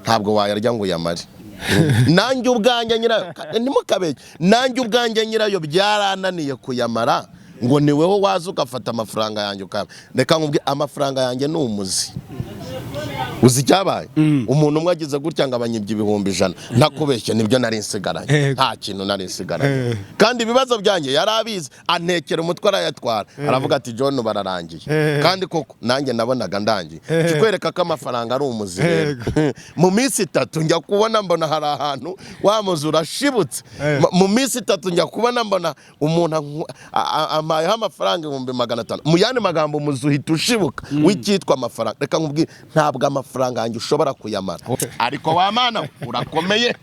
Ntabwo wayarya ngo uyamare. Nanjye ubwanjye nyirayo, ntimukabeshye, nanjye ubwanjye nyirayo byarananiye kuyamara. Ngo ni wowe waza ugafata amafaranga yanjye ukaba? Reka nkubwire, amafaranga yanjye ni umuzi. Uzi icyabaye? Umuntu umwe agize gutya ngo abanyibye 100,000. Ntakubeshye, nibyo nari nsigaranye. Nta kintu nari nsigaranye, kandi ibibazo byanjye yari abizi. Antekera umutwe, arayatwara, aravuga ati: "John, bararangiye." Kandi koko nanjye nabonaga ndangiye. Kikwereka ko amafaranga ari umuzi rero, mu minsi 3 njya kubona mbona hari ahantu wa muzi urashibutse. Mu minsi 3 njya kubona mbona umuntu ampayeho amafaranga 500,000. Mu yandi magambo, umuzi uhita ushibuka w'icyitwa amafaranga. Reka nkubwire, ntabwo amafaranga yanjye ushobora kuyamara. Ariko wa Mana we, urakomeye.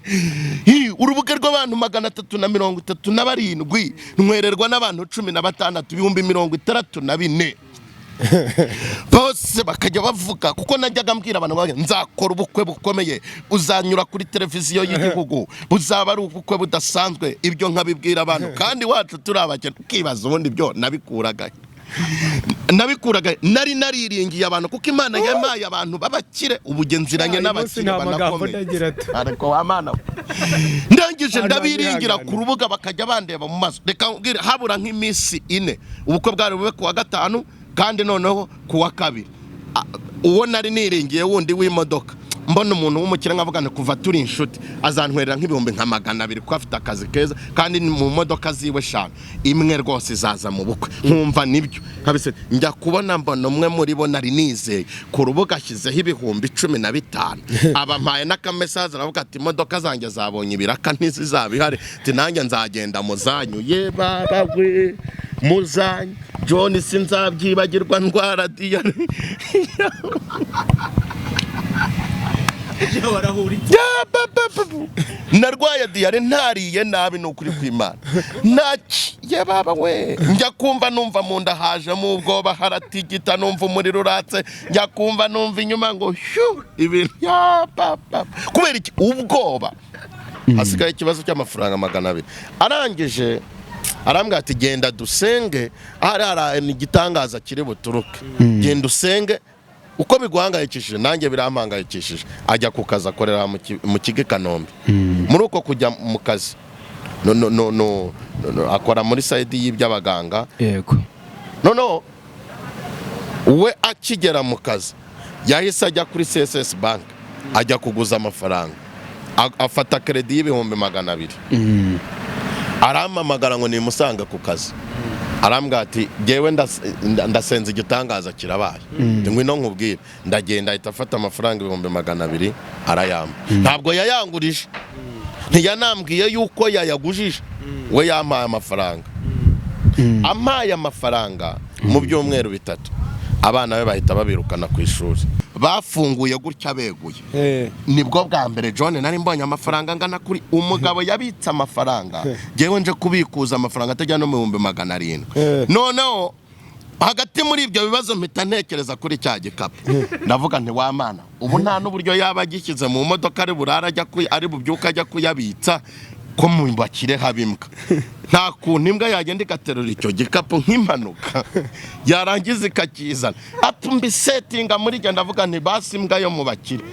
Hi, urubuga rw'abantu 337, ntwererwa n'abantu 16, 64,000 bose bakajya bavuga, kuko najyaga mbwira abantu bavuga, nzakora ubukwe bukomeye, uzanyura kuri televiziyo y'igihugu, buzaba ari ubukwe budasanzwe. Ibyo nkabibwira abantu, kandi iwacu turi abakene. Ukibaza ubundi byo nabikuraga nabikuraga. Nari nariringiye abantu, kuko Imana yampaye abantu b'abakire. Ubu nziranye Uyu munsi n'abakire nta magambo banakomeye. ndagira ati. Ariko wa Mana we, ndangije Abantu ndabiringira barihangana. ku rubuga, bakajya bandeba mu maso. Reka nkubwire, habura nk'iminsi 4, ubukwe bwari bube ku wa gatanu, kandi noneho ku wa kabiri uwo nari niringiye wundi w'imodoka, mbona umuntu w'umukire, nkavuga nti kuva turi inshuti azantwerera nk'ibihumbi nka 200, kuko afite akazi keza, kandi ni mu modoka ziwe eshanu imwe rwose izaza mu bukwe. Nkumva nibyo nkabise. Njya kubona mbona umwe muri bo nari nizeye ku rubuga ashyizeho 15,000, abampaye n'akamesaje, aravuga ati: "Imodoka zanjye zabonye ibiraka, ntizizaba ihari." Ati: "Nanjye nzagenda muzanyu." Ye baba we, muzanyu John, sinzabyibagirwa, ndwara diyare. Ya, ba, ba, ba, ba. Narwaye diyare ntariye nabi, ni ukuri kw'Imana. Ntaki ye baba we, njya kumva numva mu nda hajemo ubwoba, haratigita, numva umuriro uratse. Njya kumva numva inyuma ngo shu ibintu. Ya ba, ba. Kubera iki? Ubwoba. Hasigaye ikibazo cy'amafaranga 200. Arangije arambwira ati: "Genda dusenge, ahari hari igitangaza kiri buturuke. Genda usenge, uko biguhangayikishije nanjye birampangayikishije." Ajya ku kazi, akorera mu kigo i Kanombe. Muri uko kujya mu kazi, no, no, no, no, no, akora muri side y'iby'abaganga. Noneho we akigera mu kazi yahise ajya kuri CSS Bank, ajya kuguza amafaranga, afata crédit y'200,000. Arampamagara ngo nimusanga ku kazi, arambwira ati: "Jyewe ndasenze, igitangaza kirabaye. Ngwino nkubwire." Ndagenda, ahita afata amafaranga 200,000 arayampa. Ntabwo yayangurije, ntiyanambwiye yuko yayagujije. We yampaye amafaranga. Ampaye amafaranga, mu byumweru 3 abana be bahita babirukana ku ishuri, bafunguye gutya beguye. Nibwo bwa mbere, John, nari mbonye amafaranga angana kuri. Umugabo yabitse amafaranga, ngewe nje kubikuza amafaranga atajya no mu 700,000. Noneho hagati muri ibyo bibazo mpita ntekereza kuri cya gikapu. Ndavuga nti: "Wa Mana, ubu nta n'uburyo yaba agishyize mu modoka, ari burara ajya ari bubyuke ajya kuyabitsa, ko mu bakire haba imbwa. Nta kuntu imbwa yagenda igaterura icyo gikapu nk'impanuka, yarangiza ikakizana?" Ati mbisetinga muri njye, ndavuga nti: "Basi imbwa yo mu bakire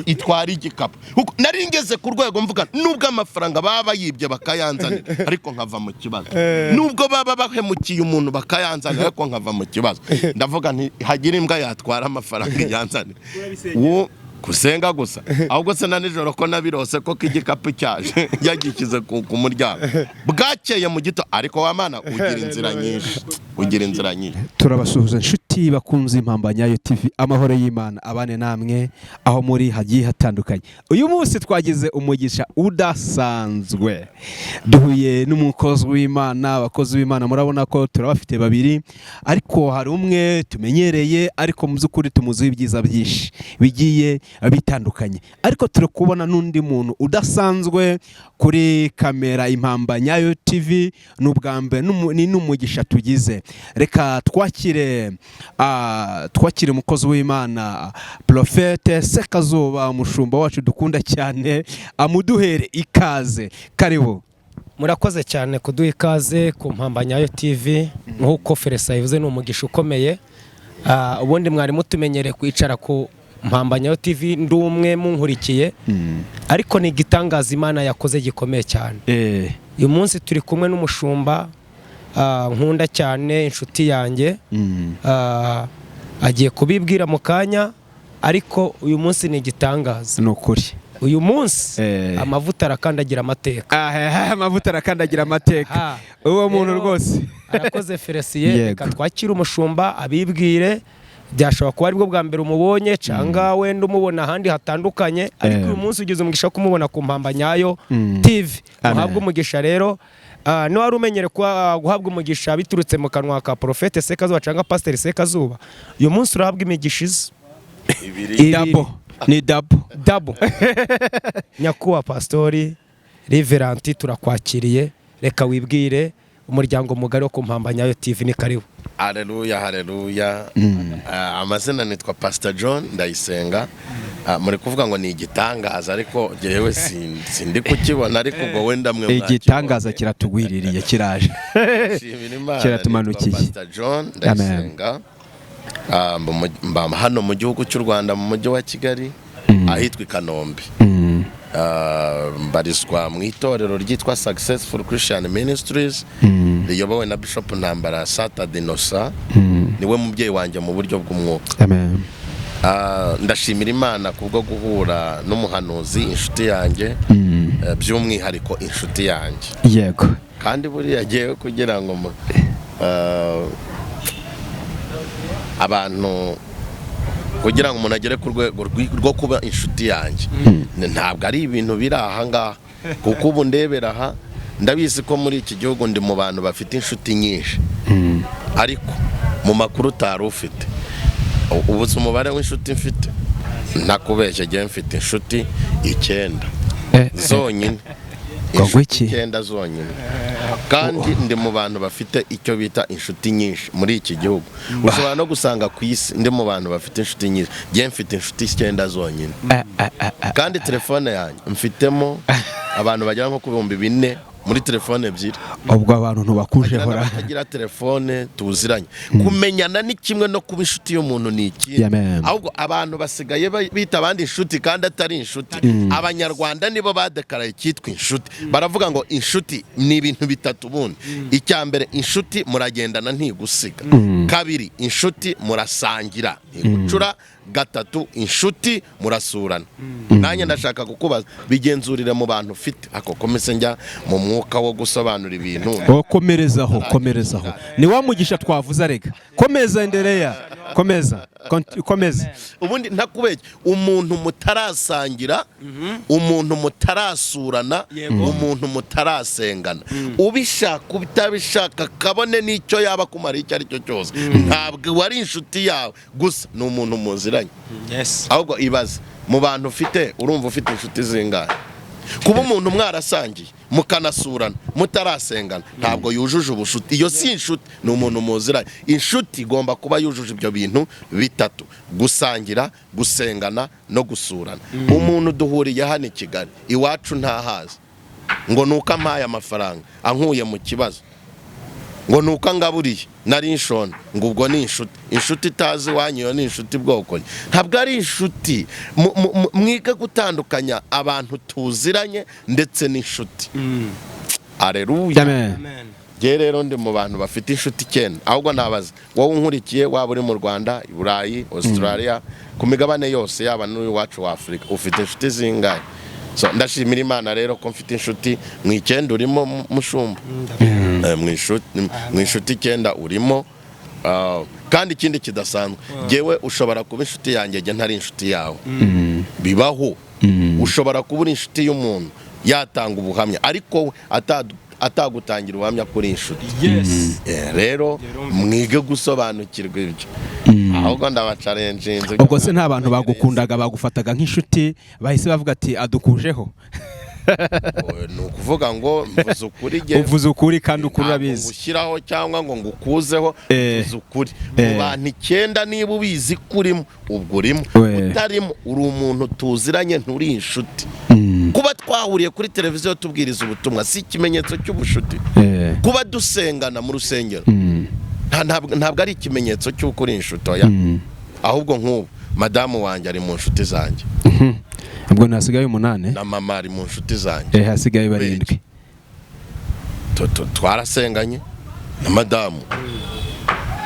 itwara igikapu." Kuko nari ngeze ku rwego mvuga, nubwo amafaranga baba bayibye bakayanzanira, ariko nkava mu kibazo, nubwo baba bahemukiye umuntu bakayanzanira, ariko nkava mu kibazo. Ndavuga nti: "Hagire imbwa yatwara amafaranga iyanzanira." Gusenga gusa, ahubwo se na nijoro ko nabirose ko igikapu cyaje yagishyize ku muryango bwakeye mu gito. Ariko wa Mana, ugira inzira nyinshi, ugira inzira nyinshi. Turabasuhuza inshuti bakunze Impamba Nyayo TV. Amahoro y'Imana abane namwe aho muri hagiye hatandukanye. Uyu munsi twagize umugisha udasanzwe, duhuye n'umukozi w'Imana. Abakozi b'Imana murabona ko turabafite babiri, ariko hari umwe tumenyereye, ariko mu by'ukuri tumuziho ibyiza byinshi bigiye bitandukanye. Ariko turi kubona n'undi muntu udasanzwe kuri kamera Impamba Nyayo TV. Ni ubwa mbere, ni n'umugisha tugize. Reka twakire umukozi w'Imana, Prophète Sekazuba, umushumba wacu dukunda cyane, amuduhere ikaze. Karibu. Murakoze cyane kuduha ikaze ku Mpamba Nyayo TV. Nk'uko Feresa yabivuze, ni umugisha ukomeye. Ubundi mwari mutumenyereye kwicara ku Mpamba Nyayo TV, ndi umwe munkurikiye, ariko ni igitangaza Imana yakoze gikomeye cyane. Uyu munsi turi kumwe n'umushumba nkunda cyane, inshuti yanjye. Agiye kubibwira mu kanya, ariko uyu munsi ni igitangaza. Ni ukuri. Uyu munsi amavuta arakandagira amateka. Amavuta arakandagira amateka. Aha. Uwo muntu Rero, rwose. Arakoze Felicien. Yego. Reka twakire umushumba abibwire. Byashobora kuba aribwo bwa mbere umubonye, cyangwa wenda umubona ahandi hatandukanye, ariko uyu munsi ugize umugisha wo kumubona ku Mpamba Nyayo TV. Amen. Muhabwe umugisha rero. Niba wari umenyere guhabwa umugisha biturutse mu kanwa ka Porofete Sekazuba cyangwa Pasiteri Sekazuba, uyu munsi urahabwa imigisha iza Ibiri. Ibiri. Double ni double. Double. Nyakubahwa Pasitori Reverend, turakwakiriye. Reka wibwire umuryango mugari wo ku Mpamba Nyayo TV. Ni karibu. Haleluya, haleluya. Amazina nitwa Pastor John Ndayisenga. Muri kuvuga ngo ni igitangaza, ariko jewe sindi kukibona, ariko ubwo wenda mwe mwakibonye. Igitangaza kiratugwiririye, kiraje. Nshimira Imana. Kiratumanukiye. Nitwa Pastor John Ndayisenga. Mba hano mu gihugu cy'u Rwanda, mu mujyi wa Kigali, ahitwa i Kanombe. Mbarizwa mu itorero ryitwa Successful Christian Ministries, riyobowe na Bishop Ntambara Sata Dinosa. Niwe mubyeyi wanjye mu buryo bw'umwuka. Amen. Ndashimira Imana kubwo guhura n'umuhanuzi, inshuti yanjye, by'umwihariko inshuti yanjye. Kandi buriya agiye kugira ngo abantu, kugira ngo umuntu agere ku rwego rwo kuba inshuti yanjye, ntabwo ari ibintu biri aha ngaha, kuko ubu ndebera aha, ndabizi ko muri iki gihugu ndi mu bantu bafite inshuti nyinshi, ariko mu makuru utari ufite, ubu si umubare w'inshuti mfite, ntakubeshye, ngewe mfite inshuti 9 zonyine. Ngo Inshuti iki? 9 zonyine, kandi ndi mu bantu bafite icyo bita inshuti nyinshi muri iki gihugu. Ushobora no gusanga ku isi ndi mu bantu bafite inshuti nyinshi. Ngewe mfite inshuti 9 zonyine, kandi telefone yanjye mfitemo abantu bagera nko ku 4000 muri telefone 2. Ubwo abantu ntubakujeho ra? N'abatagira telefone tuziranye. Kumenyana ni kimwe, no kuba inshuti y'umuntu ni ikindi. Yeah, man. Ahubwo abantu basigaye bita abandi inshuti kandi atari inshuti. Abanyarwanda nibo badekaraye icyitwa inshuti, baravuga ngo inshuti ni ibintu bitatu. Ubundi icya mbere, inshuti muragendana, ntigusiga. Kabiri, inshuti murasangira, ntigucura. Gatatu, inshuti murasurana. Nanjye ndashaka kukubaza, bigenzurire mu bantu ufite. Ako komese njya mu mwuka wo gusobanura ibintu. Oh, komerezaho, komerezaho, ni wa mugisha twavuze. Arega komeza, endelea, komeza. Komeza. Ubundi ntakubeshye, umuntu mutarasangira, umuntu mutarasurana, umuntu mutarasengana, ubishaka utabishaka, kabone n'icyo yaba akumariye icyo ari cyo cyose, ntabwo wari inshuti yawe, gusa ni umuntu muziranye. Ahubwo ibaze mu bantu ufite, urumva ufite inshuti zingahe? Kuba umuntu mwarasangiye mukanasurana mutarasengana, ntabwo yujuje ubushuti. Iyo si inshuti, ni umuntu muziranye. Inshuti igomba kuba yujuje ibyo bintu bitatu: gusangira, gusengana no gusurana. Umuntu duhuriye hano i Kigali, iwacu ntahazi, ngo ni uko ampaye amafaranga ankuye mu kibazo, ngo ni uko angaburiye nari nshonje, ngo ubwo ni inshuti? Inshuti itazi iwanyu, iyo ni inshuti bwoko ki? Ntabwo ari inshuti. Mwige gutandukanya abantu tuziranye ndetse n'inshuti. Areruya. Amen. Njye rero ndi mu bantu bafite inshuti 9. Ahubwo nabaza wowe unkurikiye, waba uri mu Rwanda, i Burayi, Australia, ku migabane yose, yaba n'uwacu wa Afurika, ufite inshuti zingahe? So, ndashimira Imana rero ko mfite inshuti mu 9. Urimo mushumba. Mu inshuti 9 urimo. Kandi ikindi kidasanzwe, jyewe ushobora kuba inshuti yanjye, jye ntari inshuti yawe. Bibaho. Ushobora kuba uri inshuti y'umuntu, yatanga ubuhamya, ariko we atagutangira ubuhamya kuri inshuti. Rero mwige gusobanukirwa ibyo. Ahubwo ndabacarenjinze. Ubwo se nta bantu bagukundaga, bagufataga nk'inshuti, bahise bavuga ati adukujeho? Ni ukuvuga ngo mvuze ukuri jye. Uvuze ukuri, kandi ukuri Ntabwo urabizi. ngushyiraho cyangwa ngo ngukuzeho. Mvuze ukuri. Mu bantu 9, niba ubizi ko urimo, ubwo urimo. Utarimo, uri umuntu tuziranye, nturi inshuti. Kuba twahuriye kuri televiziyo tubwiriza ubutumwa si ikimenyetso cy'ubushuti. Kuba dusengana mu rusengero ntabwo ari ikimenyetso cy'uko uri inshuti. Oya. Ahubwo nk'ubu Madamu wanjye ari mu nshuti zanjye. Ubwo ntasigaye 8. Na mama ari mu nshuti zanjye. Hasigaye 7. Twarasenganye na madamu.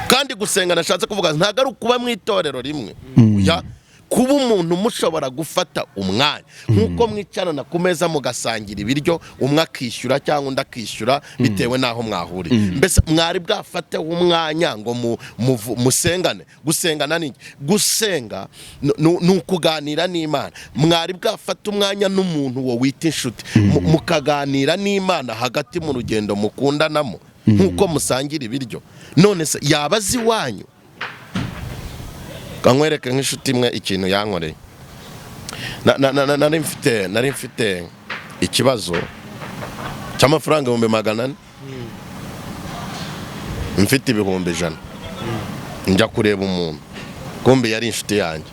Kandi gusenga nashatse kuvuga ntabwo ari ukuba mu itorero rimwe. Kuba umuntu mushobora gufata umwanya nk'uko mwicarana ku meza mugasangira ibiryo, umwe akishyura cyangwa undi akishyura bitewe n'aho mwahuriye. Mbese mwari bwafate umwanya ngo musengane. Gusengana ni gusenga ni ukuganira n'Imana. Mwari bwafate umwanya n'umuntu wo wita inshuti, mukaganira n'Imana hagati mu rugendo mukundanamo nk'uko musangira ibiryo. None se yaba azi iwanyu? Kankwereke nk'inshuti imwe ikintu yankoreye. Nari mfite ikibazo cy'amafaranga 400,000, mfite 100,000, njya kureba umuntu, kumbe yari inshuti yanjye.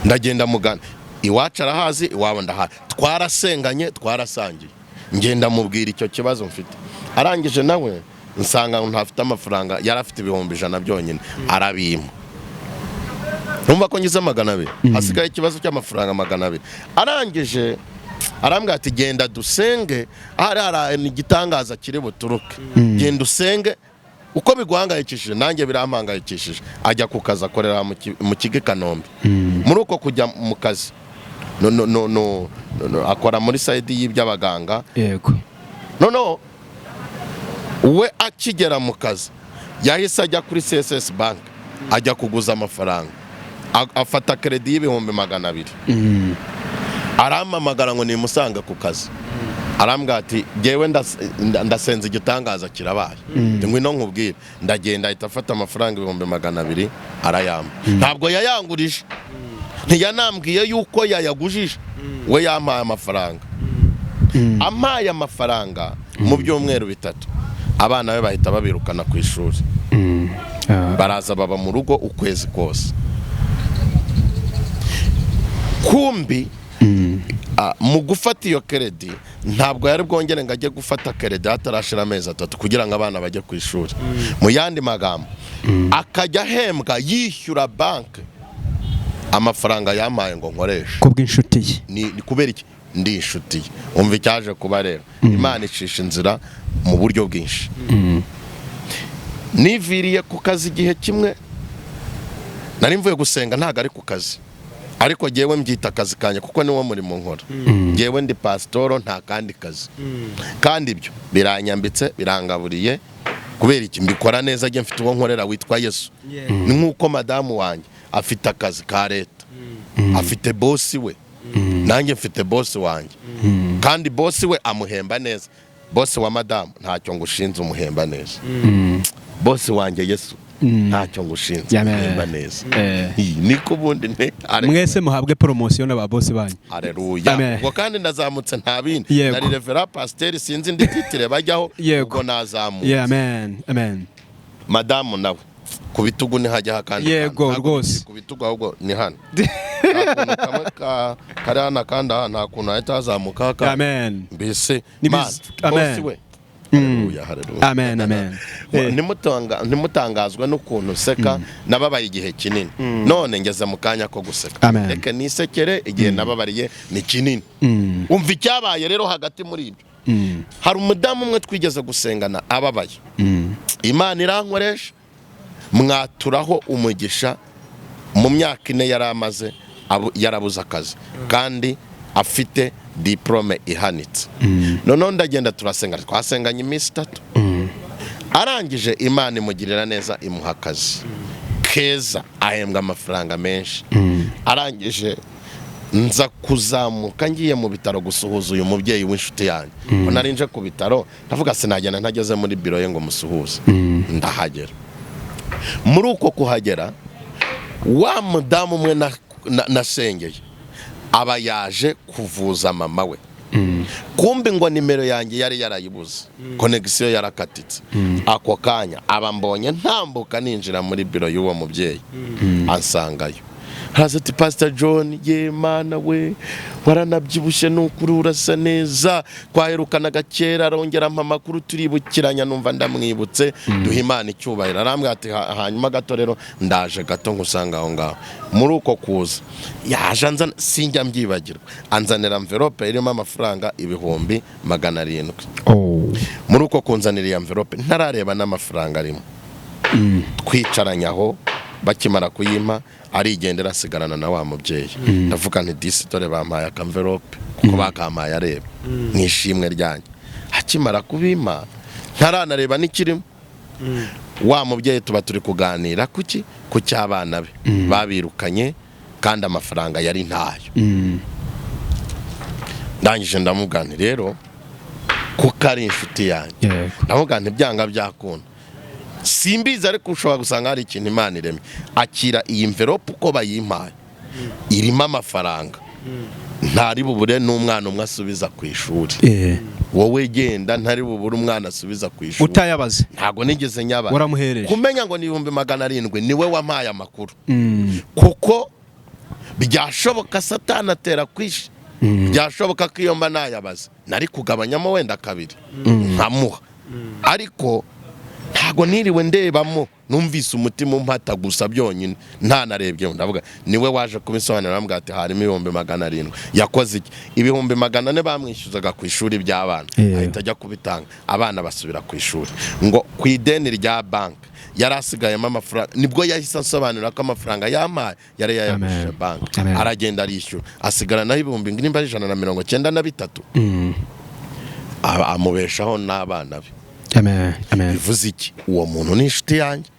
Ndagenda mugana iwacu, arahazi, iwabo ndahazi, twarasenganye, twarasangiye. Ngenda mubwira icyo kibazo mfite, arangije nawe nsanga ntafite amafaranga, yari afite 100,000 byonyine, arabimpa. Numva ko ngize 200, hasigaye ikibazo cy'amafaranga 200. Arangije arambwira ati genda dusenge, ahari hari igitangaza kiri buturuke, genda usenge, uko biguhangayikishije nanjye birampangayikishije. Ajya ku kazi, akorera mu kigo i Kanombe. Muri uko kujya mu kazi no, akora muri side y'iby'abaganga. Yego. Noneho we akigera mu kazi yahise ajya kuri CSS Bank, ajya kuguza amafaranga, afata crédit y'200,000. Arampamagara ngo nimusanga ku kazi, arambwira ati jyewe ndasenze igitangaza kirabaye, ngwino nkubwire. Ndagenda, ahita afata amafaranga 200,000 arayampa. Ntabwo yayangurije, ntiyanambwiye yuko yayagujije, we yampaye amafaranga. Ampaye amafaranga, mu byumweru 3 abana be bahita babirukana ku ishuri, baraza baba mu rugo ukwezi kose. Kumbi mu gufata iyo crédit ntabwo yari bwongere ngo ajye gufata crédit hatarashira amezi 3 kugira ngo abana bajye ku ishuri. Mu yandi magambo, akajya ahembwa yishyura banki amafaranga yampaye ngo nkoreshe. Kubw'inshuti ye. Ni kubera iki? Ndi inshuti ye. Umva icyaje kuba rero, Imana icisha inzira mu buryo bwinshi. Niviriye ku kazi igihe kimwe nari mvuye gusenga, ntabwo ari ku kazi, ariko jyewe mbyita akazi kanjye kuko niwo murimo nkora. Jyewe ndi pasitoro, nta kandi kazi, kandi ibyo biranyambitse, birangaburiye. Kubera iki? Mbikora neza, njye mfite uwo nkorera witwa Yesu. Ni nk'uko madamu wanjye afite akazi ka leta, afite boss we, nanjye mfite boss wanjye, kandi boss we amuhemba neza. Boss wa madamu ntacyo ngushinze, umuhemba neza. Boss wanjye Yesu ntacyo ngushinze, Amen. umuhemba neza. Niko ubundi ne Mwese muhabwe promotion n'aba boss banyu. Aleluya. Amen. Ubwo kandi ndazamutse, nta bindi. Yego. Nari révérend pasiteri, sinzi indi titre bajyaho. Yego. Ubwo nazamutse. Yeah, amen, amen. Madamu nawe ku bitugu ntihajyaho akandi Yego, kantu. Ntabwo rwose. bikiri ku bitugu, ahubwo ni hano. Nta kuntu kamwe kari hano, akandi aha, nta kuntu hahita hazamuka aka. Amen. Mbese Ni man, amen. boss we, haleluya, haleluya. Amen, amen. Ntimutangazwe n'ukuntu nseka. Nababaye igihe kinini, none ngeze mu kanya ko guseka. Amen. Reka nisekere, igihe nababariye ni kinini. Umva icyabaye rero hagati muri ibyo. Hari umudamu umwe twigeze gusengana ababaye, Imana irankoresha mwaturaho umugisha. Mu myaka 4 yari amaze yarabuze akazi kandi afite diporome ihanitse. Noneho ndagenda turasenga, twasenganye iminsi 3. Arangije Imana imugirira neza, imuha akazi keza, ahembwa amafaranga menshi. Arangije nza kuzamuka ngiye mu bitaro gusuhuza uyu mubyeyi w'inshuti yanjye, ko nari nje ku bitaro, ndavuga sinagenda ntageze muri biro ye ngo musuhuze. Ndahagera. Muri uko kuhagera, wa mudamu umwe nasengeye aba yaje kuvuza mama we. Kumbi ngo nimero yanjye yari yarayibuze, connexion yarakatitse. Ako kanya aba mbonye ntambuka ninjira muri biro y'uwo mubyeyi, ansangayo. Haraza ati: "Pastor John, ye Mana we, waranabyibushye, ni ukuri urasa neza, twaherukanaga kera." Arongera ampa amakuru, turibukiranya, numva ndamwibutse, duha Imana icyubahiro. Arambwira ati: "Hanyuma gato rero ndaje gato nkusanga aho ngaho." Muri uko kuza yaje anzana, sinjya mbyibagirwa, anzanira envelope irimo amafaranga 700,000. Muri uko kunzanira iyo envelope, ntarareba n'amafaranga arimo, twicaranye aho, bakimara kuyimpa arigendera, asigarana na wa mubyeyi. Ndavuga nti: "Disi dore bampaye akamverope," kuko bakampaye areba mu ishimwe ryanjye. Akimara kubimpa, ntaranareba n'ikirimo, wa mubyeyi tuba turi kuganira kuki ku cy'abana be babirukanye kandi amafaranga yari ntayo. Ndangije ndamubwira nti: "Rero kuko ari inshuti yanjye," ndamubwira nti: "byanga byakunda, simbizi, ariko ushobora gusanga hari ikintu Imana iremye. Akira iyi envelope uko bayimpaye, irimo amafaranga, ntari bubure n'umwana umwe asubiza ku ishuri. Wowe genda, ntari bubure umwana asubiza ku ishuri." Utayabaze? Ntabwo nigeze nyaba. Waramuhereje? Kumenya ngo ni 700,000, niwe wampaye amakuru, kuko byashoboka Satani atera kwishi, byashoboka ko iyo mba nayabaze nari kugabanyamo wenda kabiri nkamuha, ariko ntabwo niriwe ndebamo, numvise umutima umpata gusa byonyine, ntanarebye. Ndavuga niwe waje kubisobanura, arambwira ati: "Harimo 700,000." Yakoze iki? 400,000 bamwishyuzaga ku ishuri by'abana, ahita ajya kubitanga, abana basubira ku ishuri. Ngo ku ideni rya banki yari asigayemo amafaranga, nibwo yahise asobanura ko amafaranga yampaye yari yayagurije Amen. banki. Amen. Aragenda arishyura, asigaranaho ibihumbi nimba ari 193, amubeshaho n'abana be. Amen. Amen. Bivuze iki? Uwo muntu ni inshuti yanjye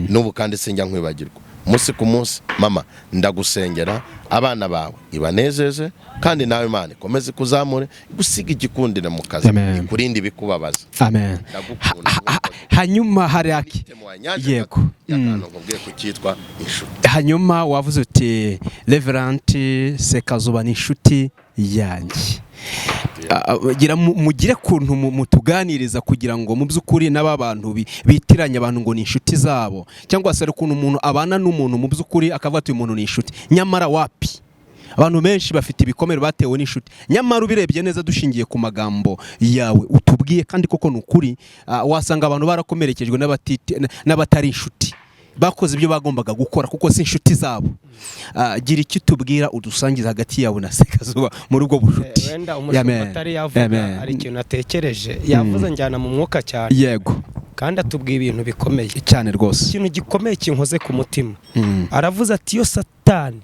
n'ubu, kandi sinjya nkwibagirwa. Umunsi ku munsi, mama, ndagusengera, abana bawe ibanezeze, kandi nawe Imana ikomeze ikuzamure, igusiga igikundire mu kazi, Amen. ikurinde ibikubabaza. Amen. Ndagukunda. Hanyuma hari aki Temo wanyaje y'akantu nkubwiye ku cyitwa inshuti. Hanyuma wavuze uti: "Reverend Sekazuba ni inshuti yanjye." Gira mugire kuntu mutuganiriza kugira ngo mu by'ukuri n'aba bantu bitiranya abantu ngo ni inshuti zabo, cyangwa se hari ukuntu umuntu abana n'umuntu mu by'ukuri akavuga ati: "Uyu muntu ni inshuti," nyamara wapi. Abantu benshi bafite ibikomere batewe n'inshuti, nyamara ubirebye neza, dushingiye ku magambo yawe utubwiye, kandi koko ni ukuri, wasanga abantu barakomerekejwe n'abatari inshuti, bakoze ibyo bagombaga gukora kuko si inshuti zabo. Gira icyo utubwira, udusangiza hagati yawe na Sekazuba muri ubwo bushuti. Wenda umushumba Amen. atari yavuga, Amen. hari ikintu atekereje yavuze, njyana mu mwuka cyane, kandi atubwiye ibintu bikomeye, Cyane rwose. ikintu gikomeye kinkoze ku mutima. Aravuze ati: "Iyo Satani,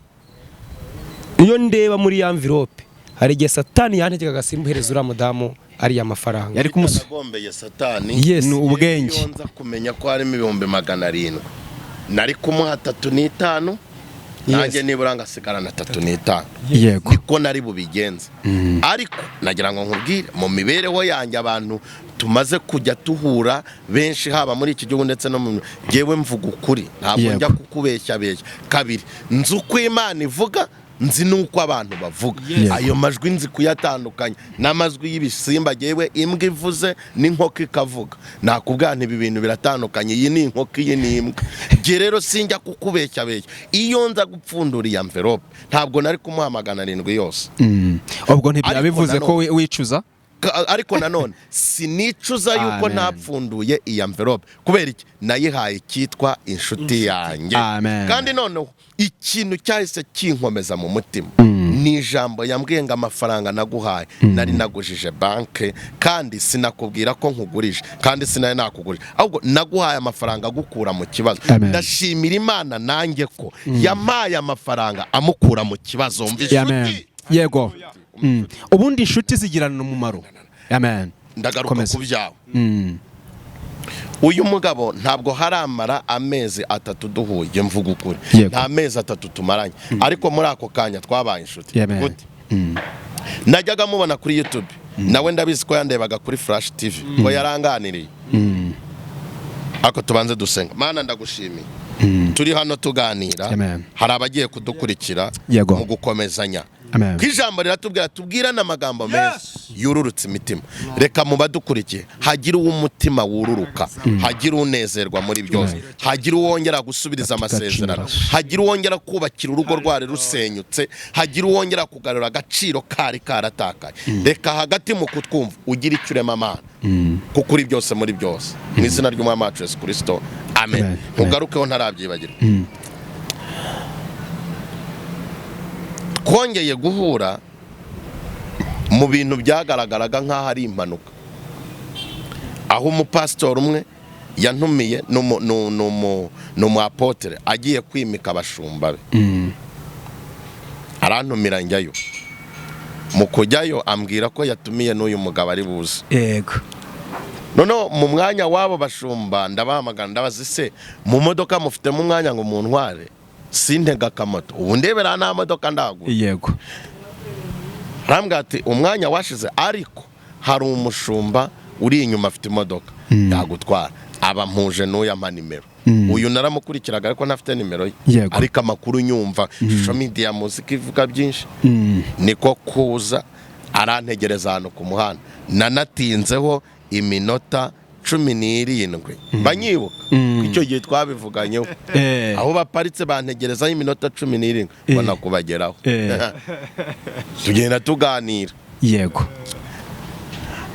iyo ndeba muri ya envelope, hari igihe Satani yantegekaga simbuhereza uriya mudamu ariya mafaranga." Yari kumusu Nagombeye Satani. Ni ubwenge. Iyo nza kumenya ko harimo 700,000, nari kumuha 3.5, nanjye nibura ngasigarana 3.5. Niko nari bubigenze. Ariko nagira ngo nkubwire, mu mibereho yanjye, abantu tumaze kujya tuhura benshi, haba muri iki gihugu ndetse no mu ngewe, mvuga ukuri, ntabwo njya kukubeshya beshya. Kabiri, nzi uko Imana ivuga, nzi n'uko abantu bavuga. Ayo majwi nzi kuyatandukanya n'amajwi y'ibisimba. Yewe, imbwa ivuze n'inkoko ikavuga, nakubwira nti: "Ibi bintu biratandukanye, iyi ni inkoko, iyi ni imbwa." Njye rero sinjya kukubeshya beshya. Iyo nza gupfundura iyi envelope, ntabwo nari kumuha 700 yose. Ubwo ntibyaba Ariko bivuze ko nanone- wicuza? Ariko nanone sinicuza yuko Amen. ntapfunduye iyi envelope. Kubera iki? Nayihaye icyitwa inshuti yanjye. Amen. Kandi noneho ikintu cyahise kinkomeza mu mutima ni ijambo yambwiye ngo: "Amafaranga naguhaye nari nagujije banke, kandi sinakubwira ko nkugurije, kandi sinari nakugurije, ahubwo naguhaye amafaranga agukura mu kibazo." Amen. Ndashimira Imana nanjye ko yampaye amafaranga amukura mu kibazo. Mva Amen. inshuti. Yego. Ubundi inshuti zigirana umumaro. Amen. Ndagaruka Komeza. ku byawe. Uyu mugabo ntabwo haramara amezi 3 duhuye, mvuga ukuri. Nta mezi 3 tumaranye, ariko muri ako kanya twabaye inshuti. Amen. Gute? Najyaga mubona kuri YouTube, nawe ndabizi ko yandebaga kuri Flash TV, ko yaranganiriye. Ariko tubanze dusenga. Mana, ndagushimiye, turi hano tuganira, Amen. hari abagiye kudukurikira mu gukomezanya. Amen. Ko ijambo riratubwira tubwirane amagambo meza yururutse imitima. Reka mu badukurikiye hagire uw'umutima wururuka, hagire unezerwa muri byose, hagire uwongera gusubiriza amasezerano, hagire uwongera kubakira urugo rwari rusenyutse, hagire uwongera kugarura agaciro kari karatakaye. Reka hagati mu kutwumva ugira icyo urema Mana, kuko uri byose muri byose, mu izina ry'Umwami wacu Yesu Kirisito, amen. Amen. Ntugarukeho ntarabyibagirwa. Twongeye guhura mu bintu byagaragaraga nk'aho ari impanuka, aho umupasitori umwe yantumiye ni umu apotere agiye kwimika abashumba be, arantumira njyayo. Mu kujyayo ambwira ko yatumiye n'uyu mugabo ari buze. Yego. Noneho mu mwanya w'abo bashumba ndabahamagara, ndabaza ese mu modoka mufitemo umwanya ngo muntware sintega akamoto, ubu ndebera nta modoka ndagura. Yego. Arambwira ati umwanya washize, ariko hari umushumba uri inyuma afite imodoka yagutwara. Aba mpuje n'uyu ampa nimero. Uyu naramukurikiraga ariko ntafite nimero ye. Yego. Ariko amakuru nyumva social media muzika ivuga byinshi. Niko kuza arantegereza ahantu ku muhanda, nanatinzeho iminota 17 banyibuka icyo gihe twabivuganyeho. Aho baparitse bantegerezaho iminota 17 mbona kubageraho. Tugenda tuganira. Yego.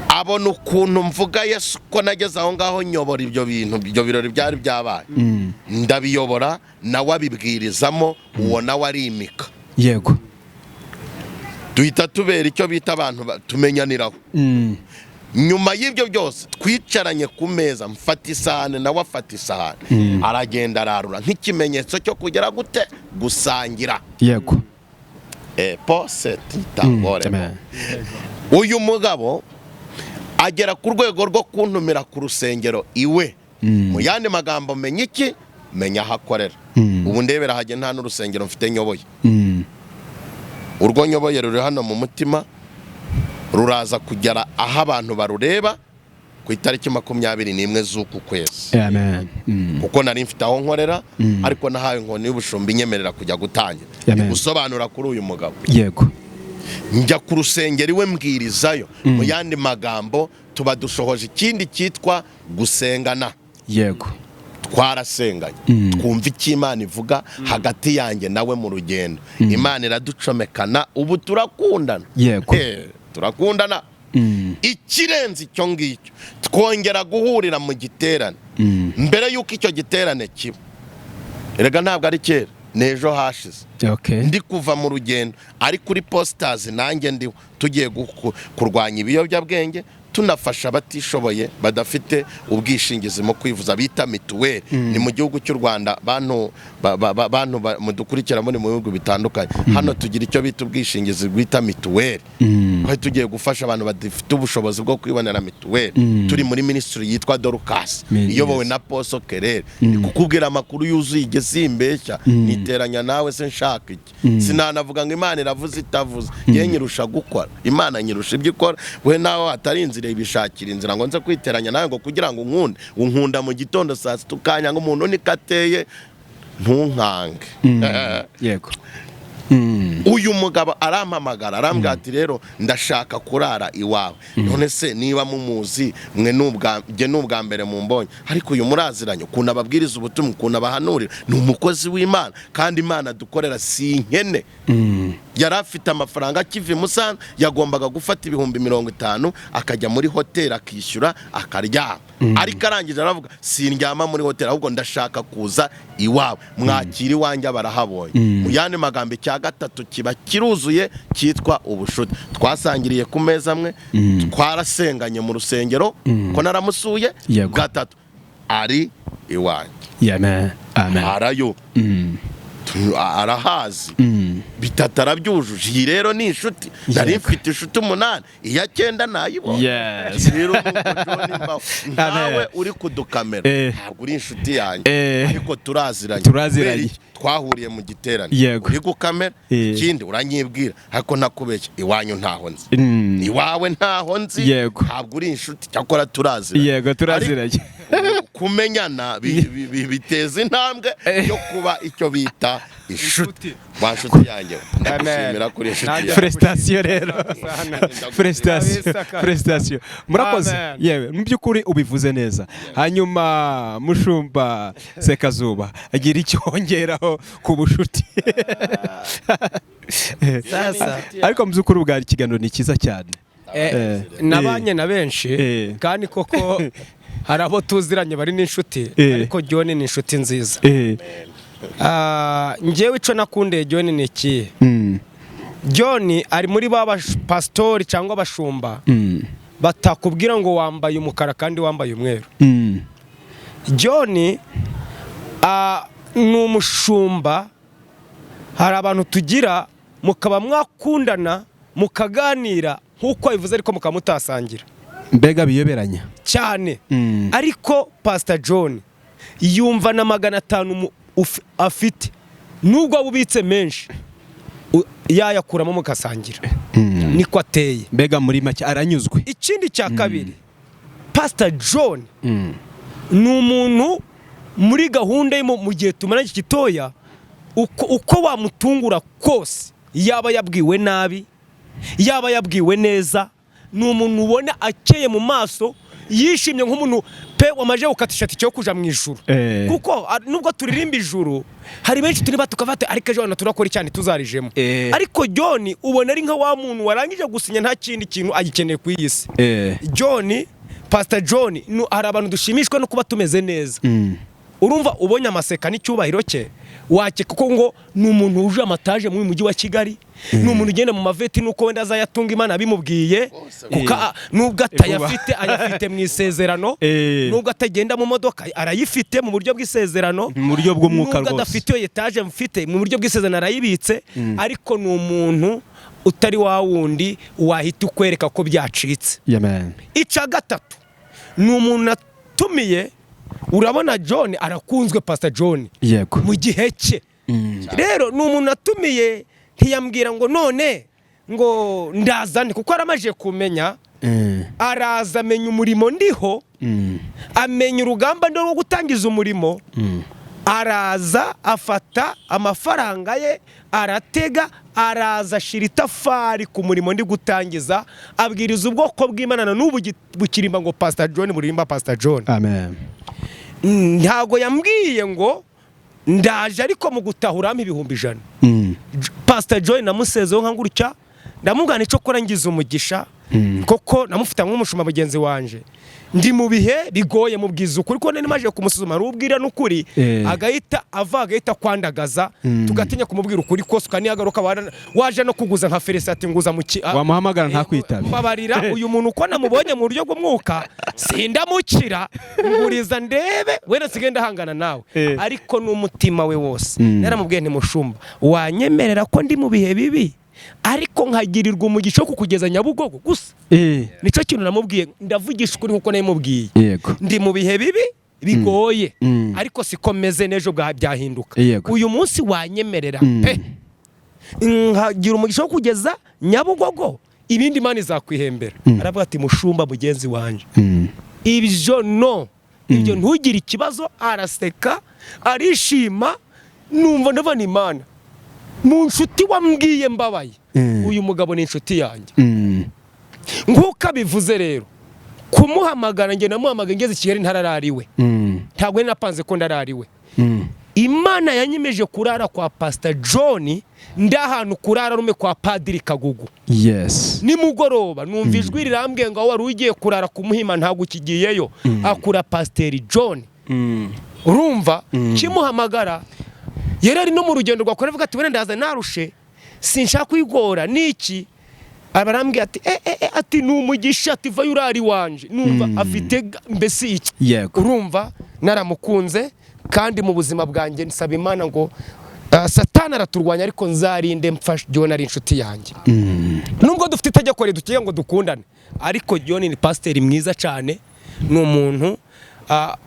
Abona ukuntu mvuga Yesu, ko nageze aho ngaho nyobora ibyo bintu, ibyo birori byari byabaye ndabiyobora, nawe abibwirizamo, uwo nawe arimika. Yego. Duhita tubera icyo bita abantu tumenyaniraho. Nyuma y'ibyo byose twicaranye ku meza, mfata isahani nawe afata isahani, aragenda ararura nk'ikimenyetso cyo kugera gute gusangira. Yego. Poseti tangore. Amen. Uyu mugabo agera ku rwego rwo kuntumira ku rusengero iwe. Mu yandi magambo menya iki, menya aho akorera. Ubu ndebera hajye nta n'urusengero mfite nyoboye. Urwo nyoboye ruri hano mu mutima, ruraza kugera aho abantu barureba ku itariki 21 z'uku kwezi. Amen. Kuko nari mfite aho nkorera, ariko nahawe inkoni y'ubushumba inyemerera kujya gutangira. Amen. Gusobanura kuri uyu mugabo. Yego. Njya ku rusengero iwe mbwirizayo. Mu yandi magambo tuba dushohoje ikindi cyitwa gusengana. Yego. Twarasenganye, twumva icyo Imana ivuga hagati yanjye nawe mu rugendo. Imana iraducomekana, ubu turakundana. Yego. Turakundana. Ikirenze icyo ngicyo, twongera guhurira mu giterane. Mbere y'uko icyo giterane kiba, erega ntabwo ari kera, ni ejo hashize. Okay. Ndi kuva mu rugendo ari kuri positazi, nanjye ndiho tugiye kurwanya ibiyobyabwenge, tunafasha abatishoboye badafite ubwishingizi mu kwivuza bita mituweli. Ni mu gihugu cy'u Rwanda, bantu mudukurikira muri mu bihugu bitandukanye, hano tugira icyo bita ubwishingizi bwita mituweli. Twari tugiye gufasha abantu badafite ubushobozi bwo kwibonera mituweli. Turi muri minisitiri yitwa Dorcas iyobowe na Poso Kerere. Ni kukubwira amakuru yuzuye, igihe simbeshya, niteranya nawe se nshaka iki? Sinanavuga ngo Imana iravuze itavuze, ye nyirusha gukora, Imana nyirusha ibyo ikora. We nawe atari inzira ibishakira inzira ngo nze kwiteranya nawe ngo kugira ngo unkunde. Unkunda mu gitondo saa sita ukanya ngo umuntu niko ateye, ntunkange. Yego. Uyu mugabo arampamagara arambwira ati rero ndashaka kurara iwawe. None se niba mumuzi mwe nubwa nubwa mbere mumbonye, ariko uyu muraziranye, ukuntu ababwiriza ubutumwa, ukuntu abahanurira, ni umukozi w'Imana kandi Imana dukorera si inkene. Yari afite amafaranga akiva i Musanze, yagombaga gufata 50,000 akajya muri hoteli akishyura akaryama. Ariko arangije aravuga sindyama muri hoteli, ahubwo ndashaka kuza iwawe, mwakira iwanjye barahabonye. Mu yandi magambo icya gatatu kiba kiruzuye cyitwa ubushuti. Twasangiriye ku meza amwe, twarasenganye mu rusengero ko naramusuye. Gatatu ari iwanjye. Amen. Amen. Arayo arahazi. Bitatu arabyujuje. Iyi rero ni inshuti. Nari mfite inshuti 8, iya 9 nayibonye. Rero nkawe uri kudukamera ntabwo uri inshuti yanjye, ariko turaziranye. Twahuriye mu giterane, uri gukamera, ikindi uranyibwira, ariko nakubeshya iwanyu ntaho nzi, iwawe ntaho nzi, ntabwo uri inshuti, cyakora turaziranye. Yego, turaziranye. Kumenyana biteza intambwe yo kuba icyo bita inshuti. Wa nshuti yanjye, ndagushimira kuri inshuti Nanjye yanjye. Félicitations rero, félicitations, félicitations, murakoze. Amen. Yewe, mu by'ukuri ubivuze neza. Hanyuma mushumba Sekazuba agira icyo wongeraho ku bushuti. Sasa Ariko mu by'ukuri ubwa ikiganiro ni cyiza cyane. Nabanye na benshi kandi koko hari abo tuziranye bari n'inshuti, ariko John ni inshuti nziza. Njyewe ico nakundeye John ni ikihe? John ari muri ba pasitori cyangwa abashumba batakubwira ngo wambaye umukara kandi wambaye umweru. John ni umushumba. Hari abantu tugira mukaba mwakundana, mukaganira nk'uko bivuze, ariko mukaba mutasangira. Mbega biyoberanya. Cyane. Ariko Pastor John yumva na 500 afite, nubwo waba ubitse menshi, yayakuramo mugasangira. Niko ateye. Mbega muri make aranyuzwe. Ikindi cya kabiri, Pastor John ni umuntu muri gahunda ye mu gihe tumaranye gitoya, uko wamutungura kose, yaba yabwiwe nabi, yaba yabwiwe neza, ni umuntu ubona akeye mu maso, yishimye nk'umuntu pe wamaze gukatisha itike yo kuja mu ijuru. Kuko nubwo turirimba ijuru, hari benshi turiba tukafata, ariko ejo hano turakora cyane tuzarijemo. Ariko John ubona ari nka wa muntu warangije gusinya, nta kindi kintu agikeneye ku iyi si. John, Pastor John, hari abantu dushimishwa no kuba tumeze neza. Urumva ubonye amaseka n'icyubahiro cye, wakeka ko ngo ni umuntu wuje amataje mu mujyi wa Kigali, ni umuntu ugenda mu maveti, nuko wenda azayatunga Imana abimubwiye, kuko nubwo atayafite, ayafite mu isezerano. Nubwo atagenda mu modoka, arayifite mu buryo bw'isezerano. Mu buryo bw'umwuka Nubwo rwose. adafite iyo etaje mfite, mu buryo bw'isezerano arayibitse. Ariko ni umuntu utari wa wundi wahita ukwereka ko byacitse. Amen. Icya gatatu, ni umuntu natumiye. Urabona John arakunzwe, Pastor John, mu gihe cye. Rero ni umuntu natumiye, ntiyambwira ngo none ngo ndazane, kuko aramaze kumenya. Araza amenya umurimo ndiho, amenya urugamba ndiho rwo gutangiza umurimo. Araza afata amafaranga ye, aratega, araza ashira itafari ku murimo ndi gutangiza, abwiriza ubwoko bw'Imana, na n'ubu bukirimba ngo Pastor John, buririmba Pastor John. Amen. Ntago yambwiye ngo ndaje, ariko mu gutahuramo 100,000. Pastor John namusezeho nka gutya, ndamubwira icyo kora, ngize umugisha koko namufite nk'umushumba mugenzi wanje, ndi mu bihe bigoye, mubwiza ukuri ko nari maje kumusuzuma, rubwira n'ukuri, agahita ava, agahita kwandagaza, tugatinya kumubwira ukuri kose. Ukaniyagaruka waje no kuguza nka Felicien ati nguza mu ki Wamuhamagara ntakwitabe. Mbabarira, uyu muntu uko namubonye mu buryo bw'umwuka sindamukira, nguriza ndebe wenda nsigaye ndahangana nawe. Ariko n'umutima we wose naramubwiye nti: "Mushumba, wanyemerera ko ndi mu bihe bibi, ariko nkagirirwa umugisha wo kukugeza Nyabugogo gusa?" Nicyo kintu namubwiye, ndavugisha ukuri nkuko nabimubwiye. Ndi mu bihe bibi bigoye, ariko siko meze n'ejo byahinduka. Uyu munsi wanyemerera pe nkagira umugisha wo kugeza Nyabugogo, ibindi Imana izakwihembera. Aravuga ati: "Mushumba mugenzi wanjye, ibyo no ibyo ntugire ikibazo." Araseka, arishima. Numva ndabona Imana mu nshuti wambwiye mbabaye. Uyu mugabo ni inshuti yanjye. Nk'uko abivuze rero, kumuhamagara, njye namuhamagaye ngeze i Kigali, ntararariwe. Ntabwo nari napanze ko ndarariwe. Imana yanyemeje kurara kwa Pastor John, ndi ahantu kurara rume kwa Padiri Kagugu. Nimugoroba numva ijwi rirambwiye ngo aho wari ugiye kurara kumuhima ntabwo ukigiyeyo, akura Pasiteri John. Urumva kimuhamagara, yari ari no mu rugendo rwakora, avuga ati: "Wenda ndaza narushe, sinshaka kwigora niki." Arambwira ati ati ni umugisha, ati vayo urari wanje. Numva afite mbese iki. Urumva naramukunze, kandi mu buzima bwanjye nsaba Imana ngo Satani araturwanya, ariko nzarinde mfashe John ari inshuti yanjye. Nubwo dufite itegeko ridukiye ngo dukundane, ariko John ni pasiteri mwiza cyane, ni umuntu